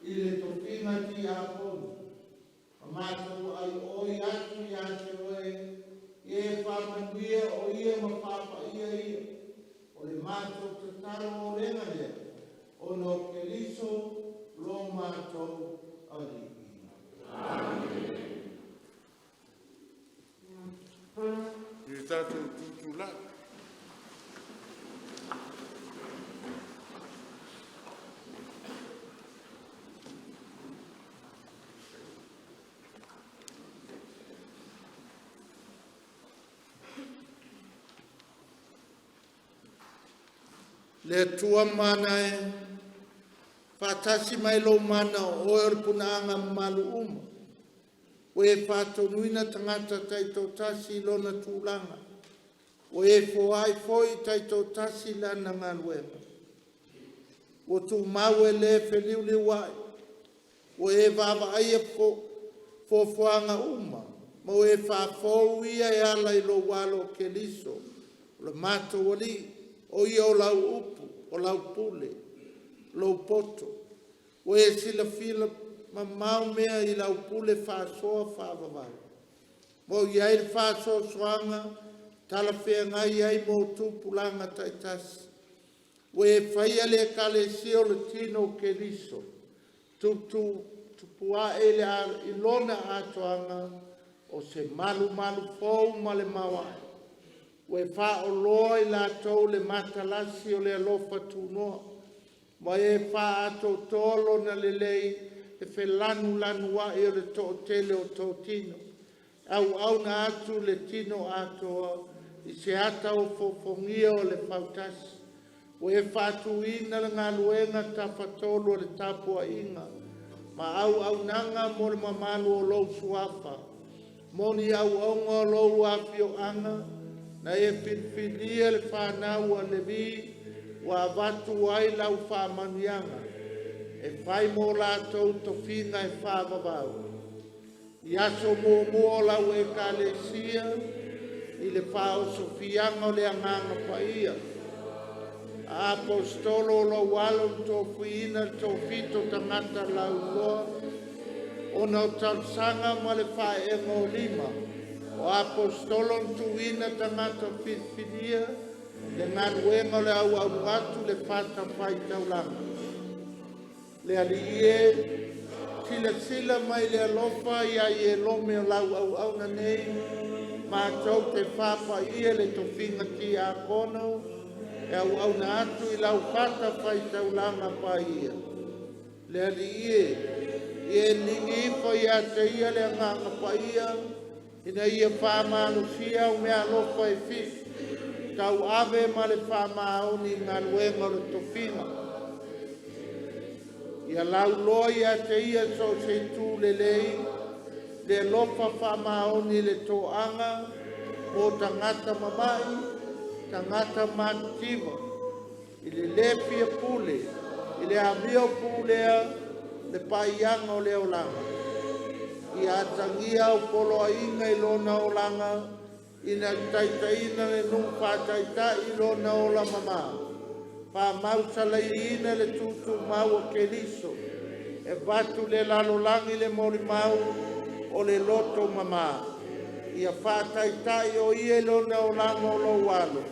Speaker 2: i le tofiga tiakono, ma matou aioi atu ia te oe, ia e faamanuia o ia ma faapaia ia. O le matou tatalo olega lea, ona o Keriso lo matou Alii. Amene.
Speaker 6: Ia tatou tutulai.
Speaker 2: Le Atua mana e, faatasi mai lou mana o oe o le punaaga mamalu uma, ua e faatonuina tagata taitoatasi i lona tulaga, ua e foai foi taitoatasi lana galuega. Ua tumau e le feliuliuai, ua e vaavaaia fuafuaga uma, ma ua e faafou ia e ala i lou alo o Keriso, o le matou Alii, o ia o lau upu, o lau pule, lou poto. Ua e silafia mamao mea i lau pule faasoa faavavau. Ma ua i ai le faasoasoaga talafeagai ai mo tupulaga taitasi. Ua e faia le Ekalesia o le tino o Keriso, tuputupuae i lona atoaga o se malumalu fou ma le maoae. Ua e faaoloa i latou le matalasi o le alofa tunoa, ma e faaatoatoa lona lelei e felanulanuai o le toatele o totino. E auauna atu le tino atoa i se ata ofoofogia o le fautasi. Ua e faatuina le galuega tafatolu o le tapuaiga ma auaunaga mo le mamalu o lou suafa, mo ni auauna o lou afioaga na e filifilia le fanau a Levi ua avatu ai lau faamanuiaga e fai mo latou tofiga e faavavau. I aso muamua o lau Ekalesia i le faaosofiaga o le Agaga Paia, a Aposetolo o lou alo na tofuiina le toafito o tagata lauiloa ona o talosaga ma le faaeega o lima o Aposetolo na tuuina tagata filifilia le galuega o le auauna atu le fatafaitaulaga. Le Alii e, silasila mai le alofa ia Ierome o lau auauna nei, matou te faapaia le tofiga tiakono e auauna atu i lau fatafaitaulaga paia. Le Alii e, ia e ligi ifo ia te ia le Agaga Paia, ina ia faamalosia au meaalofa e fitu, tauave ma le faamaoni i galuega o le tofiga. Ia lauloa ia te ia so o se itu lelei, le alofa faamaoni i le toaga, mo tagata mamai, tagata matitiva, i le le fia pule, i le amio pulea, le paiaga o le olaga. Ia atagia au poloaiga i lona olaga, ina taitaiina le nuu faataitai i lona ola mama. Faamausalaiina le tutumau o Keriso, e avatu le lalolagi le molimau o le loto mama. Ia faataitai o ia i lona olaga o lou alo,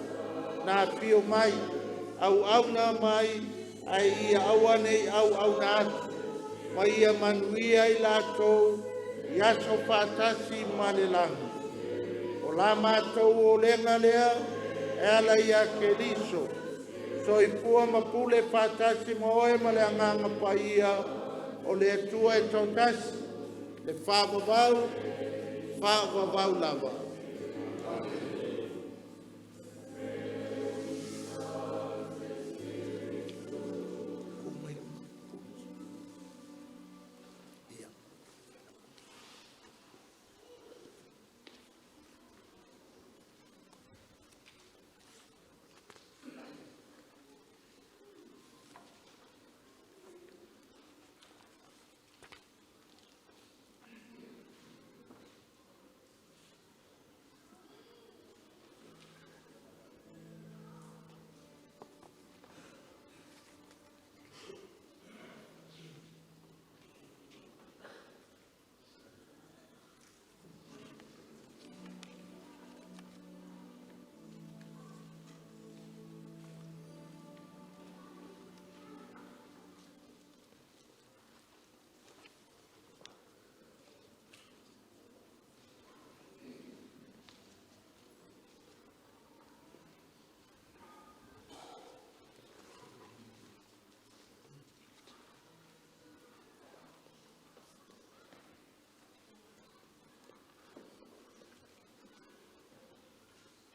Speaker 2: na afio mai, auauna mai, ai ia aua nei auauna atu, ma ia manuia i latou i aso faatasi ma le lagi. O la matou olega lea e ala ia Keriso, soifua ma pule faatasi ma oe ma le Agaga Paia o le Atua e toatasi, le faavavau, faavavau lava.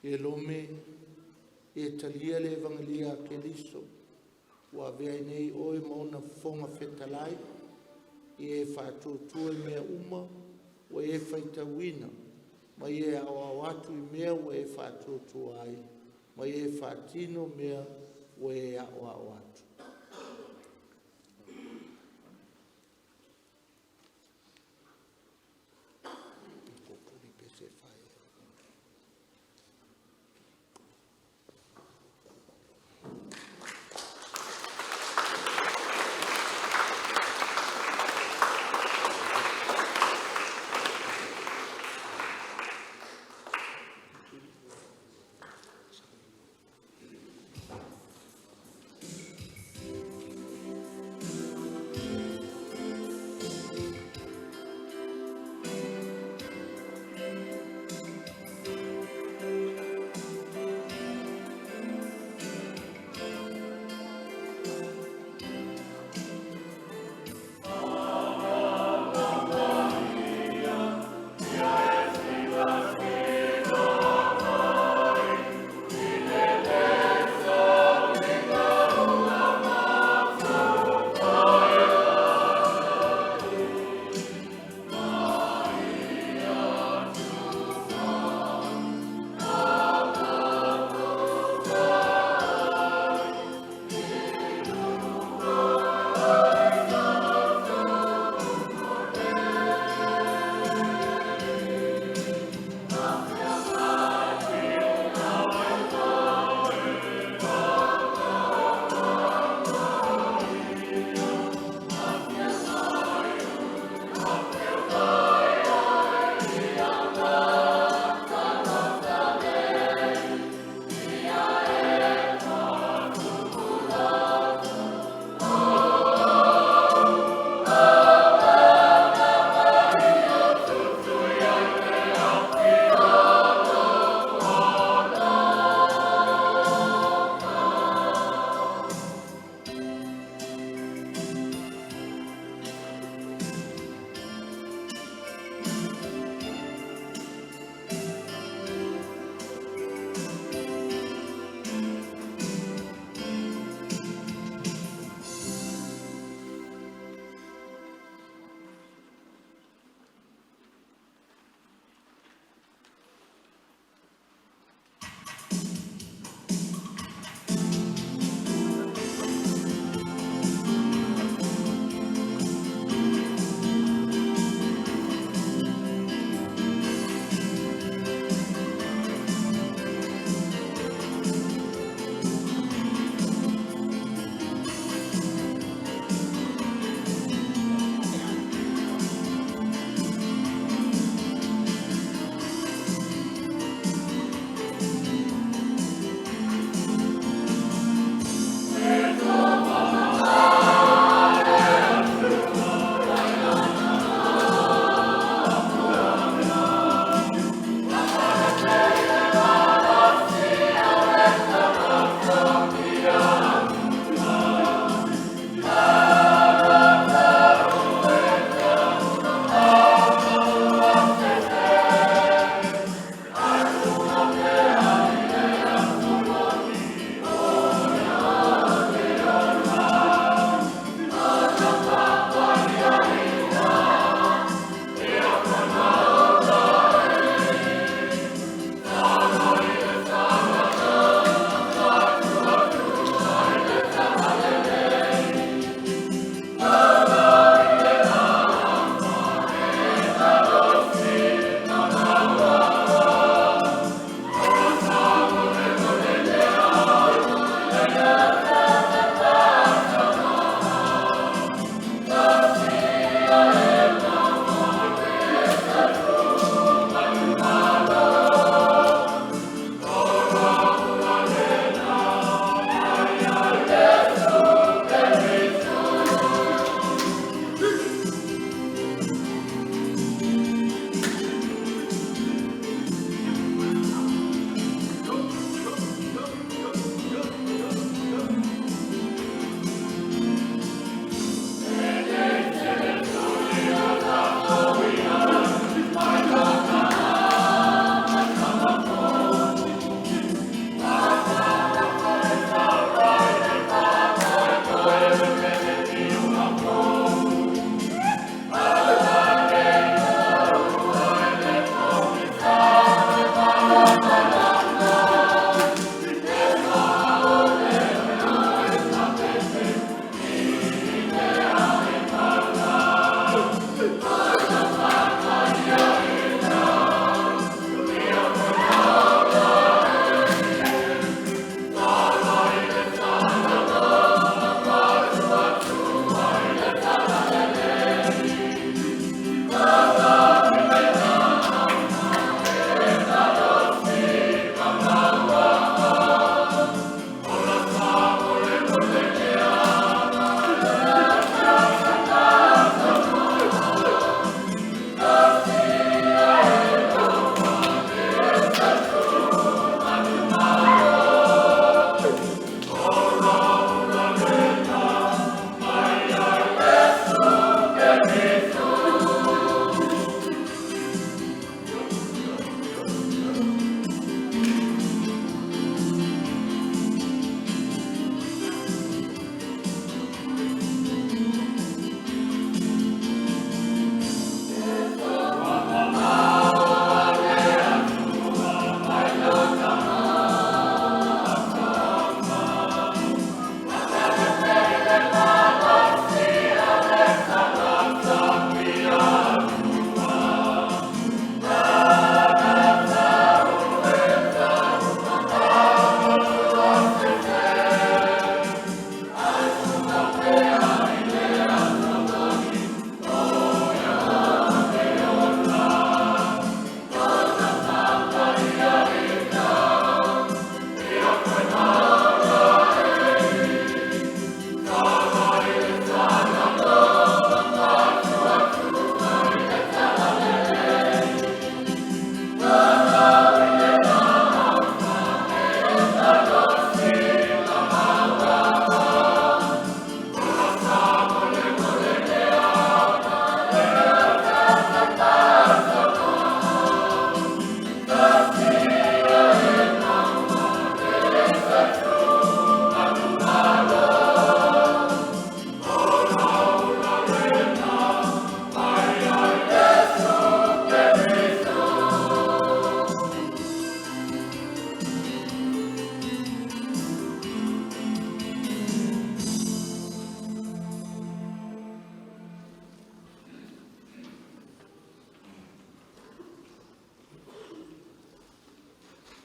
Speaker 2: Ie Lome, e talia le Evagelia a Keriso ua avea ai nei oe ma ona fofoga fetalai, ia e faatuatua i mea uma ua e faitauina, ma ia e aoao atu i mea ua e faatuatua ai, ma ia e faatino mea ua e aoao atu.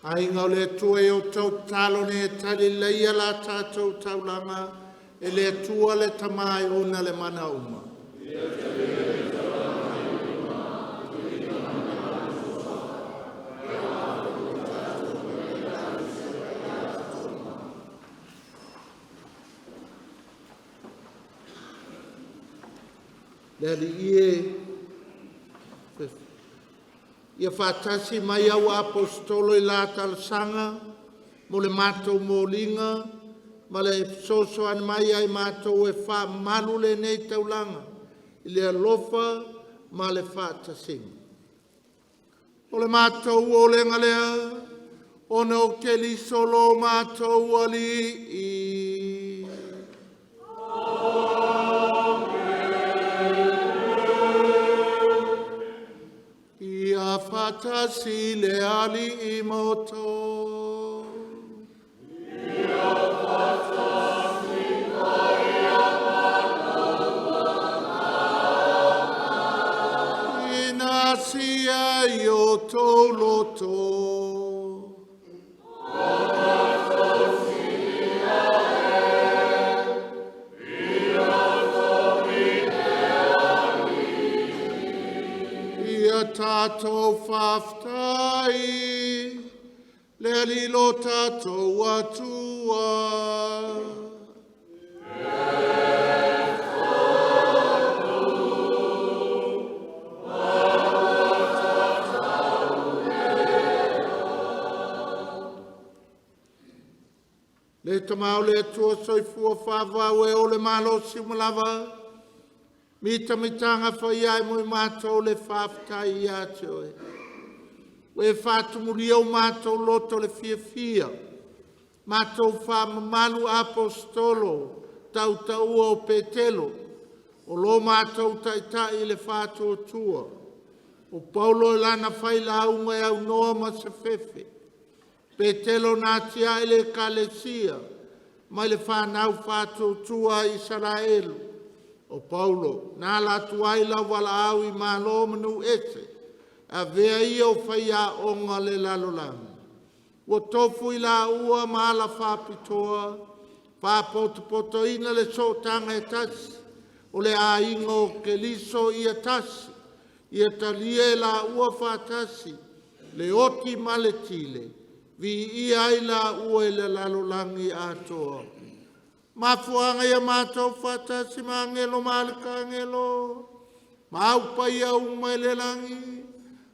Speaker 2: Aiga o le Atua e o tau talo nei e tali leia la tātou taulaga e le Atua le Tama e ona le mana uma. Le Alii e, ia faatasi mai au Aposetolo i la talosaga mo le matou moliga ma le fesoasoani mai ai matou e faamalu lenei taulaga i le alofa ma le faatasiga. O le matou olega lea, ona o Keriso lo matou Alii. Ia faatasi le Alii ma outou. Ina sia i o tou loto. Ia tatou faafetai le Alii lo tatou Atua. Le Tama o le Atua soifua faavavau e o le malosi uma lava. Mitamitaga fai ai mo i matou le faafetai ia te oe. Ua e faatumulia o matou loto le fiafia, matou faamamalu Aposetolo tautaua o Petelo, o lo matou taitai i le faatuatua. O Paulo i lana failauga e aunoa ma se fefe. Petelo na atiae le Ekalesia mai le fanau faatuatua a Isaraelu. O Paulo na ala atu ai lau valaau i Malo ma nuu ese, avea ia o faiaoga o le lalolagi. Ua tofu i laua ma ala faapitoa, faapotopotoina le sootaga e tasi, o le aiga o Keriso ia tasi, ia talia e laua faatasi le oti ma le tile, viia ai laua i le lalolagi atoa. Mafuaaga ia matou faatasi ma agelo ma alikaagelo, ma au paia uma i le lagi,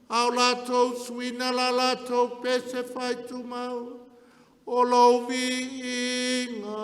Speaker 2: a o latou suina la latou pese faaitumau, o lou viiga.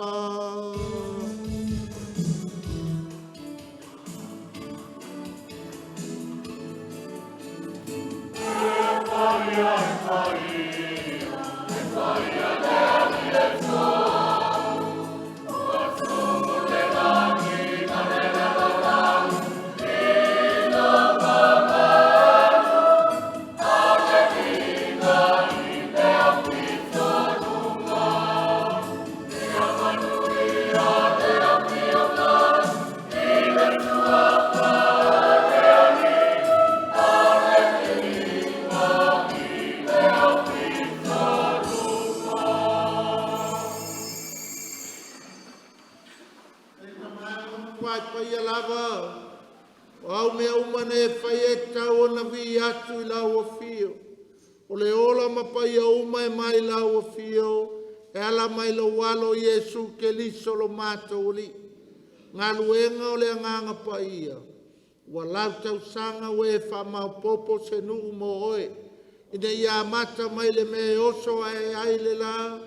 Speaker 2: Mai paia lava, o au mea uma nei e fai e tatau ona vii atu i lau afio. O le ola ma paia uma e mai lau afio, e ala mai lou alo Iesu Keriso lo matou Alii. Galuega o le Agaga Paia, ua lautausaga ua e faamaopopo se nuu mo oe, ina ia amata mai le mea e oso ae ai le la,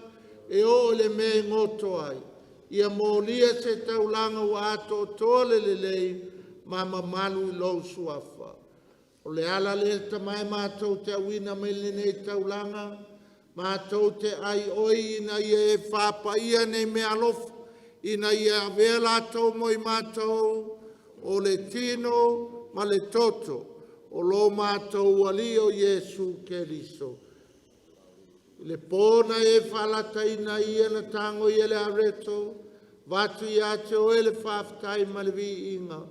Speaker 2: e oo i le mea e goto ai. Ia molia se taulaga ua atoatoa le lelei ma mamalu i lou suafa. O le ala lea tamae matou te auina mai lenei taulaga, matou te ai oi ina ia e faapaia nei mea alofa, ina ia avea latou mo i matou o le tino ma le toto o lo matou Alii o Iesu Keriso. I le po na e faalataina ai ia na tago ia le areto, avatu ia te oe le faafetai ma le viiga.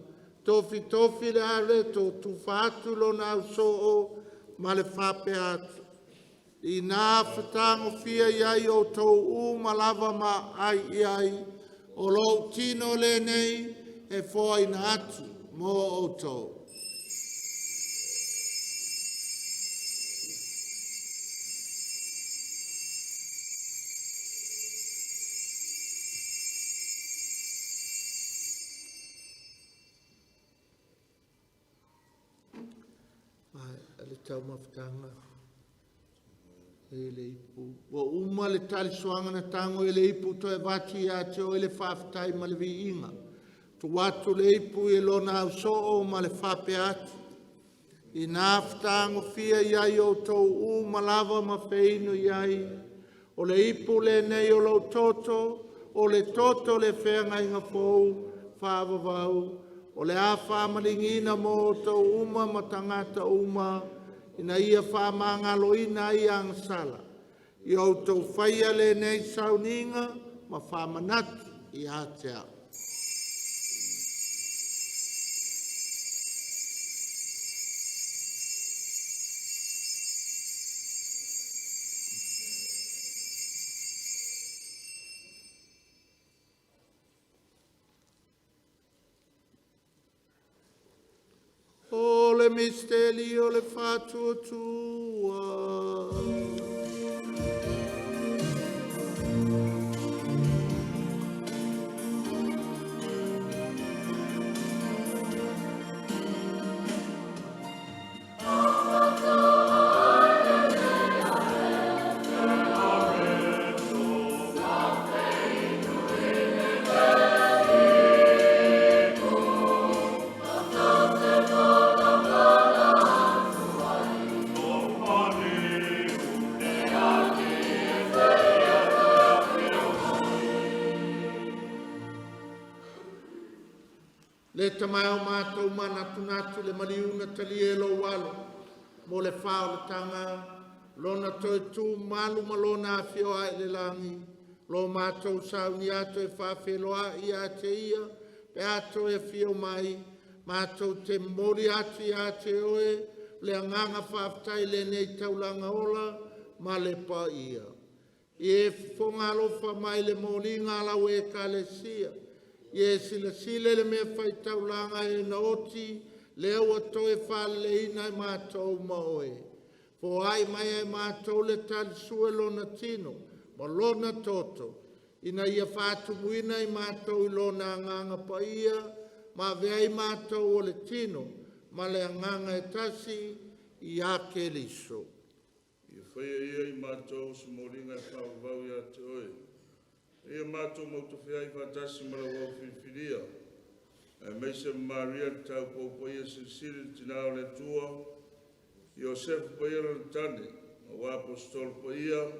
Speaker 2: Tofitofi le areto, tufa atu lona ausoo ma le faapea atu. Ina fatagofia iai outou uma lava ma ai i ai, o lou tino lenei e foaina atu mo outou. Ai, le taumafataga e le ipu. Ua uma le talisuaga na tago e le ipu toe avatu ia te oe le faafetai ma le viiga. Tuu atu le ipu i lona ausoo ma le faapea atu. Ina fatagofia iai outou uma lava ma feinu iai, o le ipu lenei o lou toto, o le toto o le feagaiga fou faavavau, o le a faamaligiina mo outou uma ma tagata uma, ina ia faamagaloina ai agasala. Ia outou faia lenei sauniga ma faamanatu ia te au. O le misteli o le faatuatua. Le tamae o matou manatunatu le maliuna talia e lou alo mo le faaolataga lona toe tu malu ma lona afio ai le lagi lo matou sauni atu e faafeiloai ia te ia pe a toe afio mai matou te momoli atu ia te oe le agaga faafetai i lenei taulaga ola ma le paia. Ia e fofoga alofa mai le moliga a lau ekalesia. Ia e silasila i le mea faitaulaga e na oti, lea ua toe faaleleina e matou ma oe. Foai mai e matou le talisue lona tino ma lona toto, ina ia faatumuina i matou i lona agaga paia, ma avea ai matou o le tino ma le agaga e tasi ia Keriso.
Speaker 6: Ia faia ia i matou se moliga e faavavau ia te oe. Ia matou mautofia ai faatasi ma lau au filifilia. Aemaise ma Maria le taupou paia silisili le tina o le Atua, Iosefa paia lona tane, aua Aposetolo paia,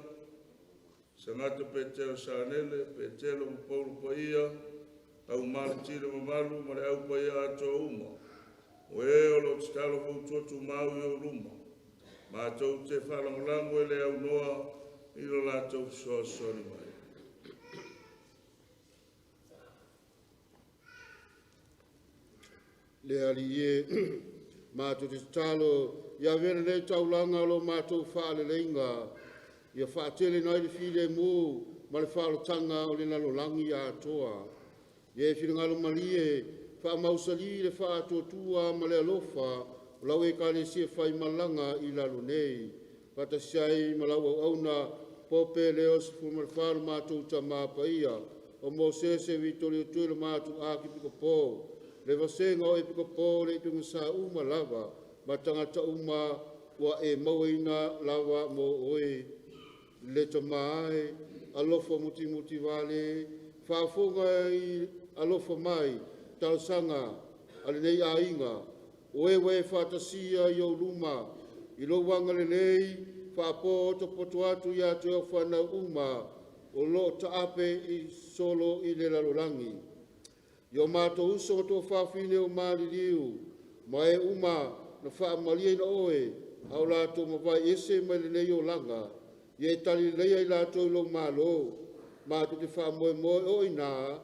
Speaker 6: Sagata Petero Sanele, Petelo ma Paulo paia, au malatila mamalu ma le au paia atoa uma. O e o lo o tatalo fautua tumau i ou luma. Matou te faalagolago e le aunoa i lo latou fesoasoani mai.
Speaker 5: Le Alii e, matou te tatalo ia avea lenei taulaga o lo matou faaleleiga, ia faateleina ai le filemu ma le faaolataga o le lalolagi atoa. Ia e finagalo malie, faamausali le faatuatua ma le alofa o lau ekalesia faimalaga i lalo nei. Faatasi ai ma lau auauna, Pope Leo 14 lo matou Tamā Paia, o Mosese Vitoli Tui lo matou Akipikopo, le vasega o Epikopo le ituga uma lava, ma tagata uma ua e mauaina lava mo oe. Le Tamā e, alofa mutimuti vale, faafofoga i alofa mai, talosaga a lenei aiga, o e ua e faatasia i ou luma, i lou agalelei, faapotopoto atu ia te oe fanau uma, o lo o taape i solo i le lalolagi. I o matou uso ma tuafafine o maliliu, ma e uma na faamaliaina oe, a o latou mavae ese mai lenei olaga, ia e talileleia i latou i lou malo, matou te faamoemoe o i nā,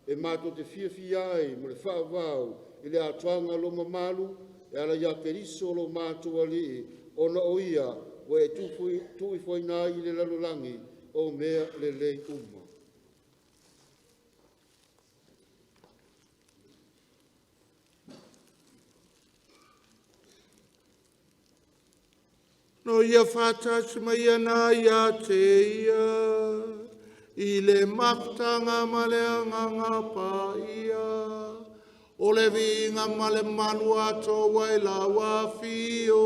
Speaker 5: e matou te fiafia ai mo le faavavau i le atoaga o lo mamalu, e ala ia Keriso lo matou Alii, ona o ia ua e tuuifoina ai i le lalolagi o mea lelei uma.
Speaker 2: No ia whātasi mai ana ia te ia, i le mafutanga ma le anganga pa ia, o le viiga ma le malu atoa i lau afio,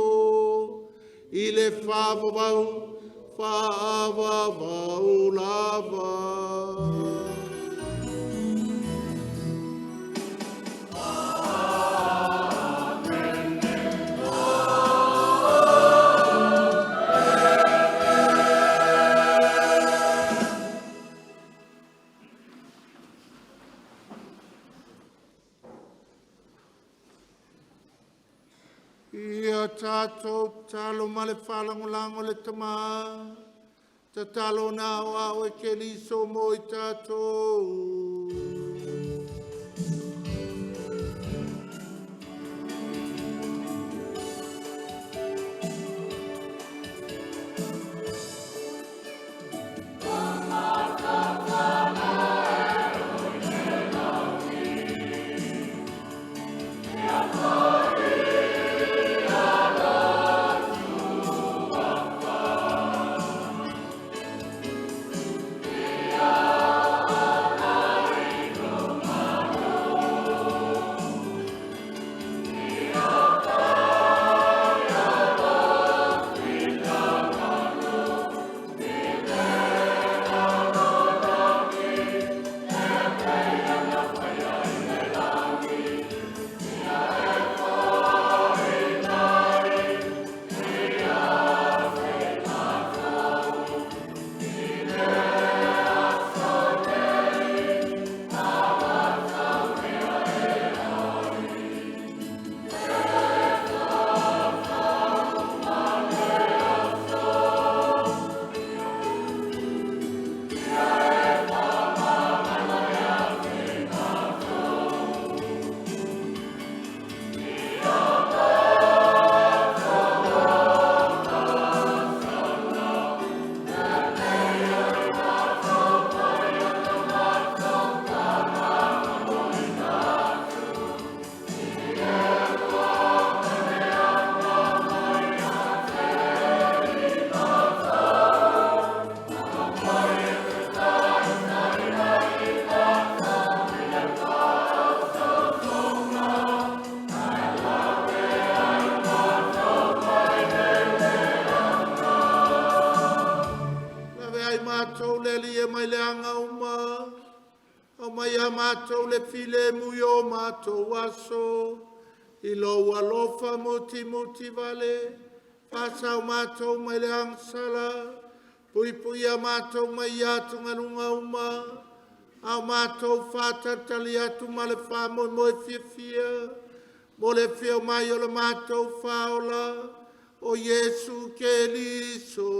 Speaker 2: i le faavavau, faavavau lava. Ia tātou talo ma le whalangolango le tama. Tatalo na o au e Keriso mo i tātou. Lave ai mātou le ali e mai le anga uma. Au mai a mātou le file mui o mātou aso. I lou alofa muti muti vale. Whasau mātou mai le angsala. Pui pui a mātou mai atu ngalunga uma. Au mātou whātatali atu ma le whāmoe moe fia fia. Mo le fia mai o le mātou whaola. O Iesu Keriso.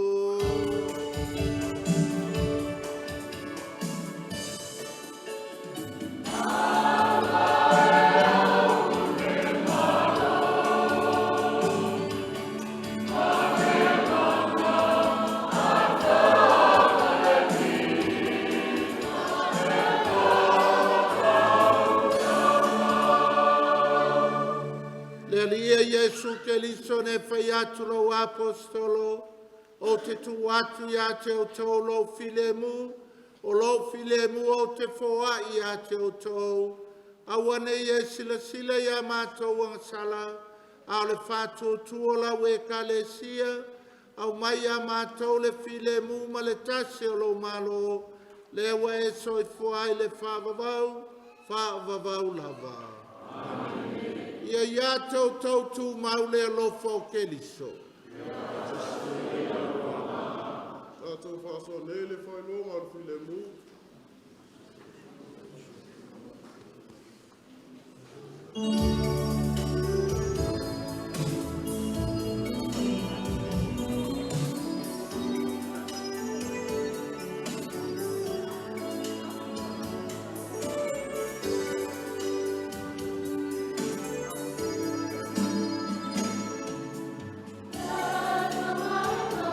Speaker 2: Le alia Iesu Keriso ne whai atu lau apostolo, o te tu atu ia te o tau lau filemu, o lau filemu o te foa ia te o tau. Aua nei e sila sila ia mātou agasala, a o le whātūtū o lau e kalesia, au mai ia mātou le filemu ma le tasi o lou malo, le ua e soifua ai le whaavavau, whaavavau lava. Ia ia tau tau tū mau le alofa o Keriso.
Speaker 7: Tātou whaasoa nei le whailoga o le filemu.
Speaker 8: Love,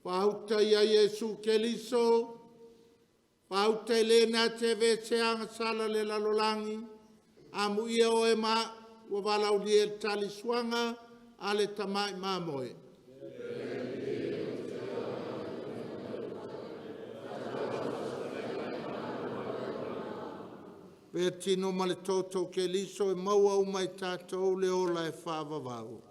Speaker 2: Faauta ia Iesu Keriso, faauta i le na te ve se agasala le lalolagi, amuia oe ma ua valaaulia e le tali suaga a le tamai mamoe. Vea tino ma le toto Keriso e maua uma i tatou le ola e faavavau.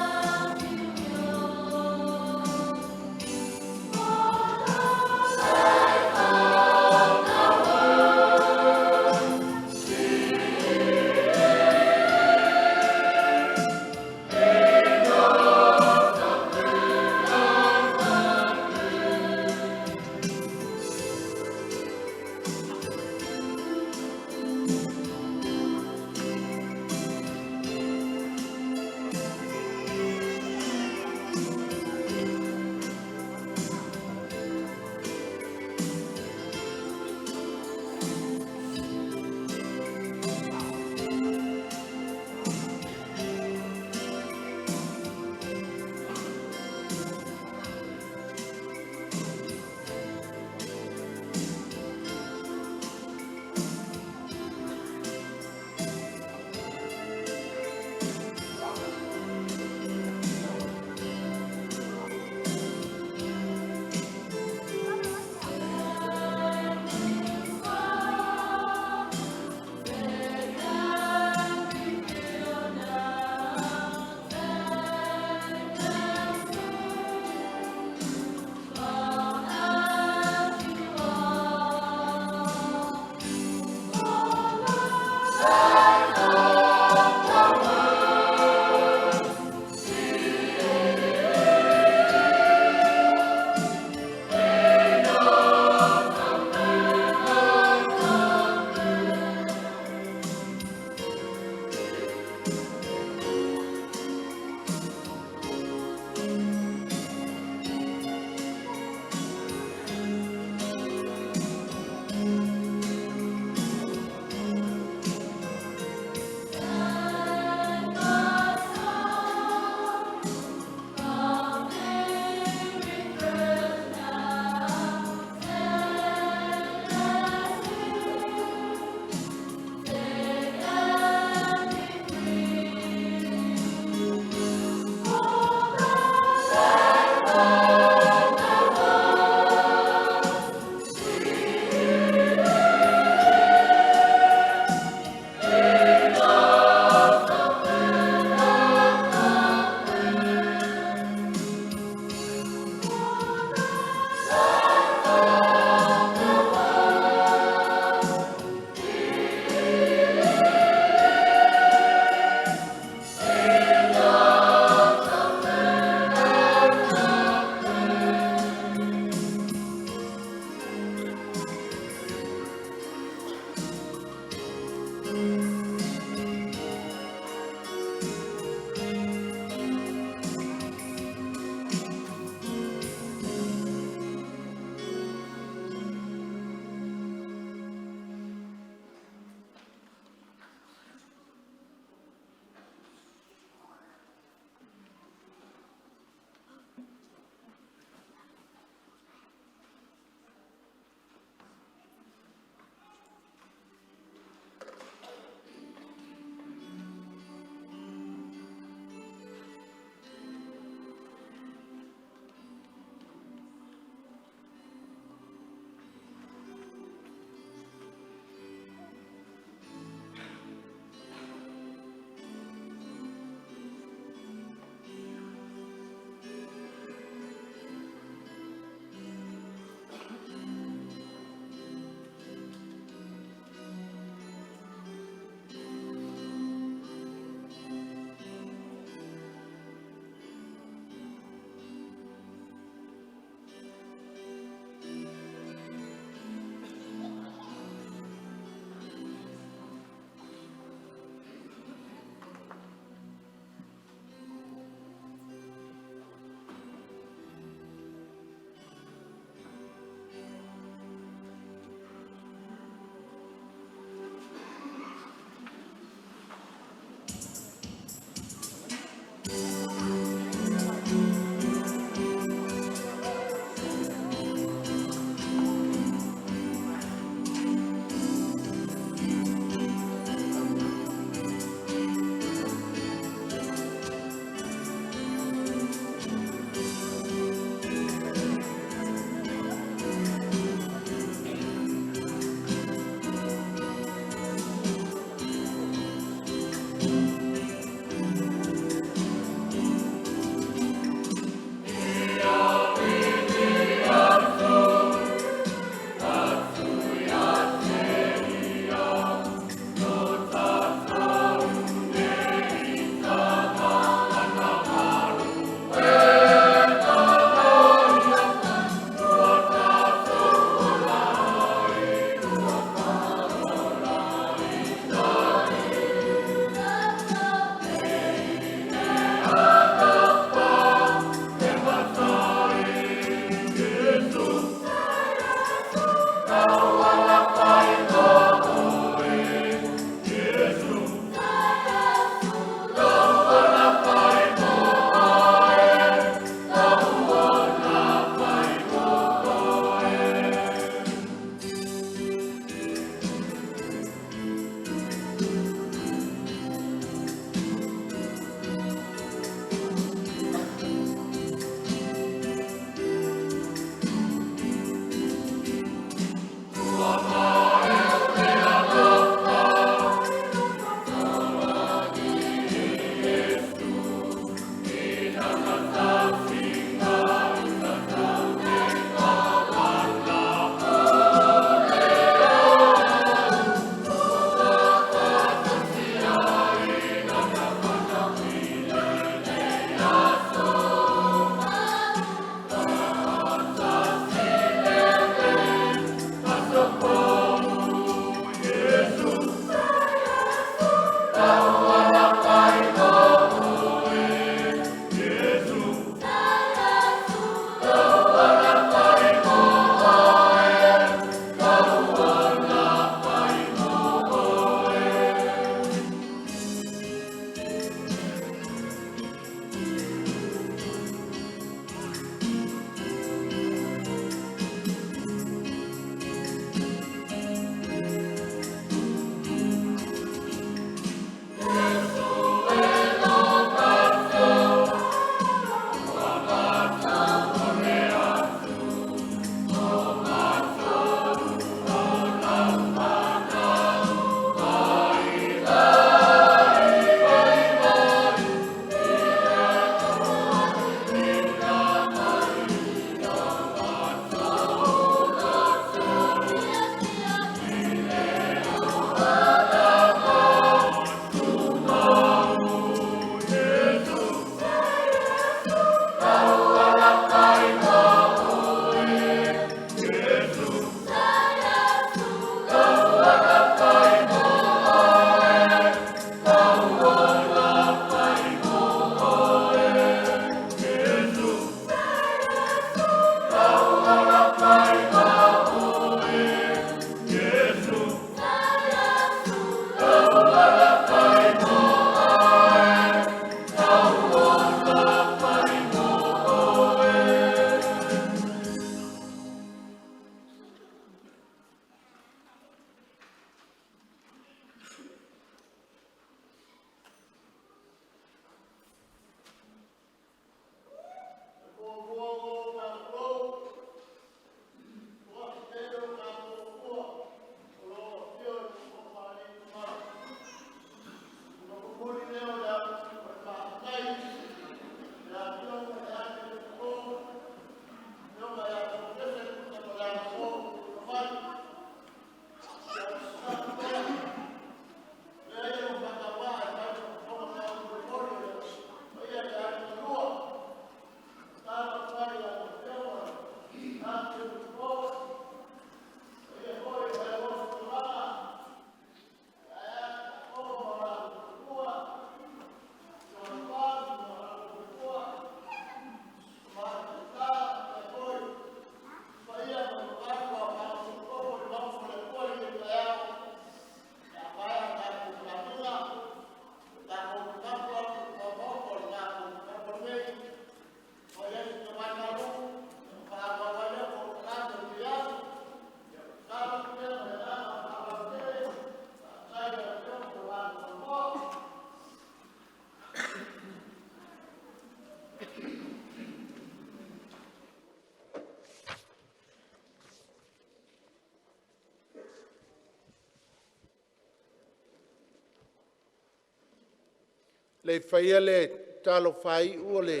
Speaker 2: Le faia le talo faaiu o le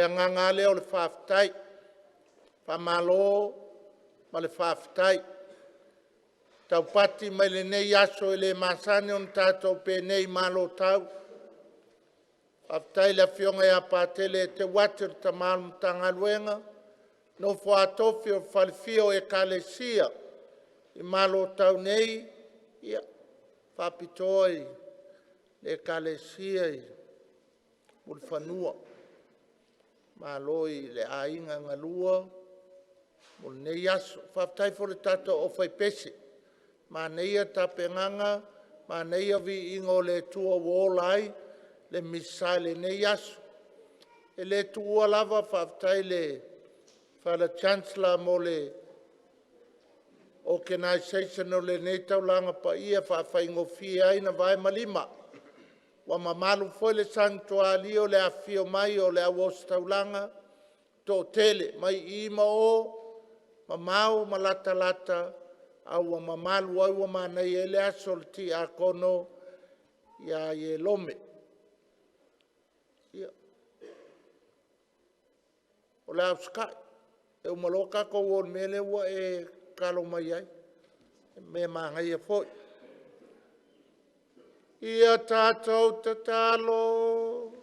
Speaker 2: agaga lava lea o le faafetai. Faamalo ma le faafetai. Taupati mai lenei aso e le masani ona tatou penei malotau. Faafetai i le Afioga ia Patele Eteuati o le tama o le Matagaluega, nofo a tofi o le falefia o Ekalesia i malotau nei, ia, faapitoa i le Ekalesia i Mulifanua. Malo i le aiga galua mo lenei aso. Faafetai foi i le tatou aufaipese, manaia tapenaga, manaia viiga o le Atua ua ola ai le Misa i lenei aso. E le tuua lava, faafetai i le Father Chancellor mo le organization o lenei taulaga paia e faafaigofie ai ona vae ma lima. Ua mamalu foi le sagitoalia o le afifio mai o le au ositaulaga toatele mai i ma o, mamao ma latalata a ua mamalu ai ua manaia ai le aso o le Tiakono ia Ierome. Ia, o le a usitai. E uma loa tatou o i le mea lea ua e tatalo mai ai. O le mea manaia foi. Ia tatou tatalo.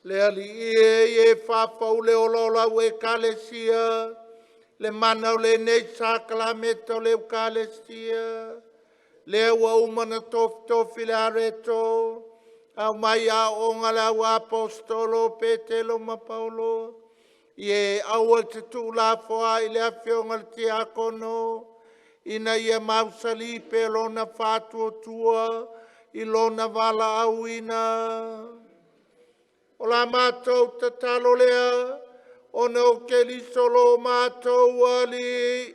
Speaker 2: Le Alii e, ia e faafou le ola o lau Ekalesia, le mana o lenei sakalameta o le Ekalesia, lea ua uma ona tofitofi le areto, aumai aooga le au aposetolo o Petelo ma Paulo, ia e aua e te tuulafoai le afioga i le tiakono, ina ia mausali pea lona faatuatua i lona valaauina. O la matou tatalo lea, ona o Keriso lo matou Alii.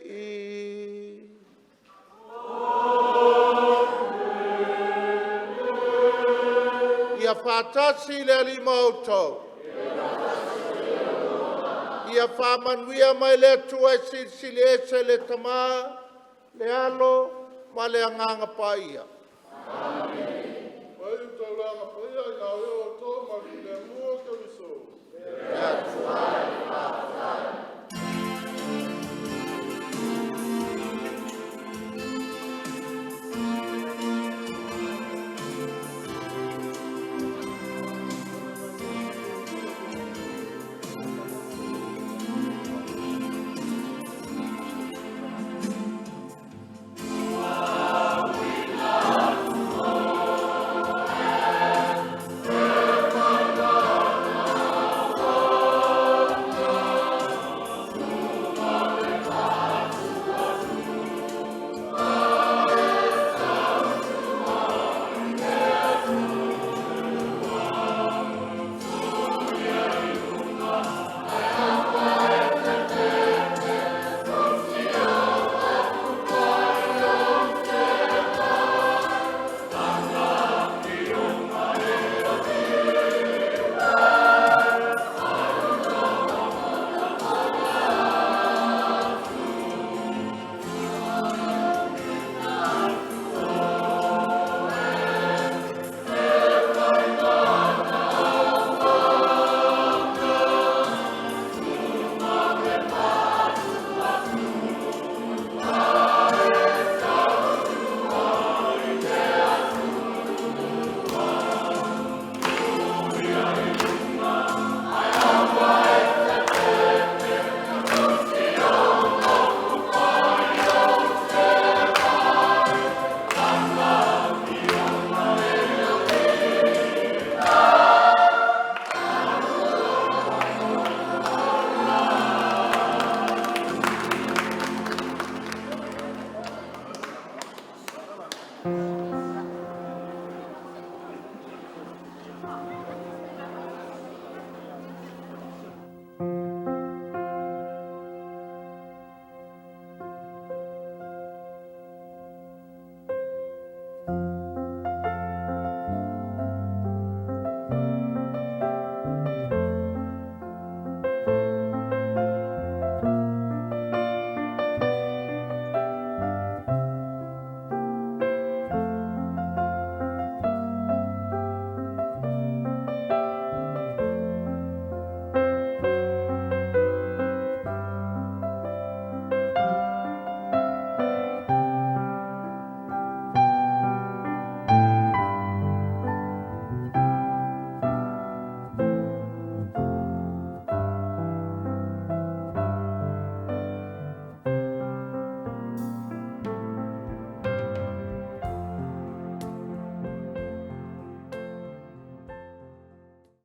Speaker 2: Ia faatasi le Alii ma outou. Ia faamanuia mai le Atua e Silisili Ese le Tama, le Alo ma le Agaga Paia.
Speaker 7: Fai le taulaga paia ina o outou ma le filemu o Keriso.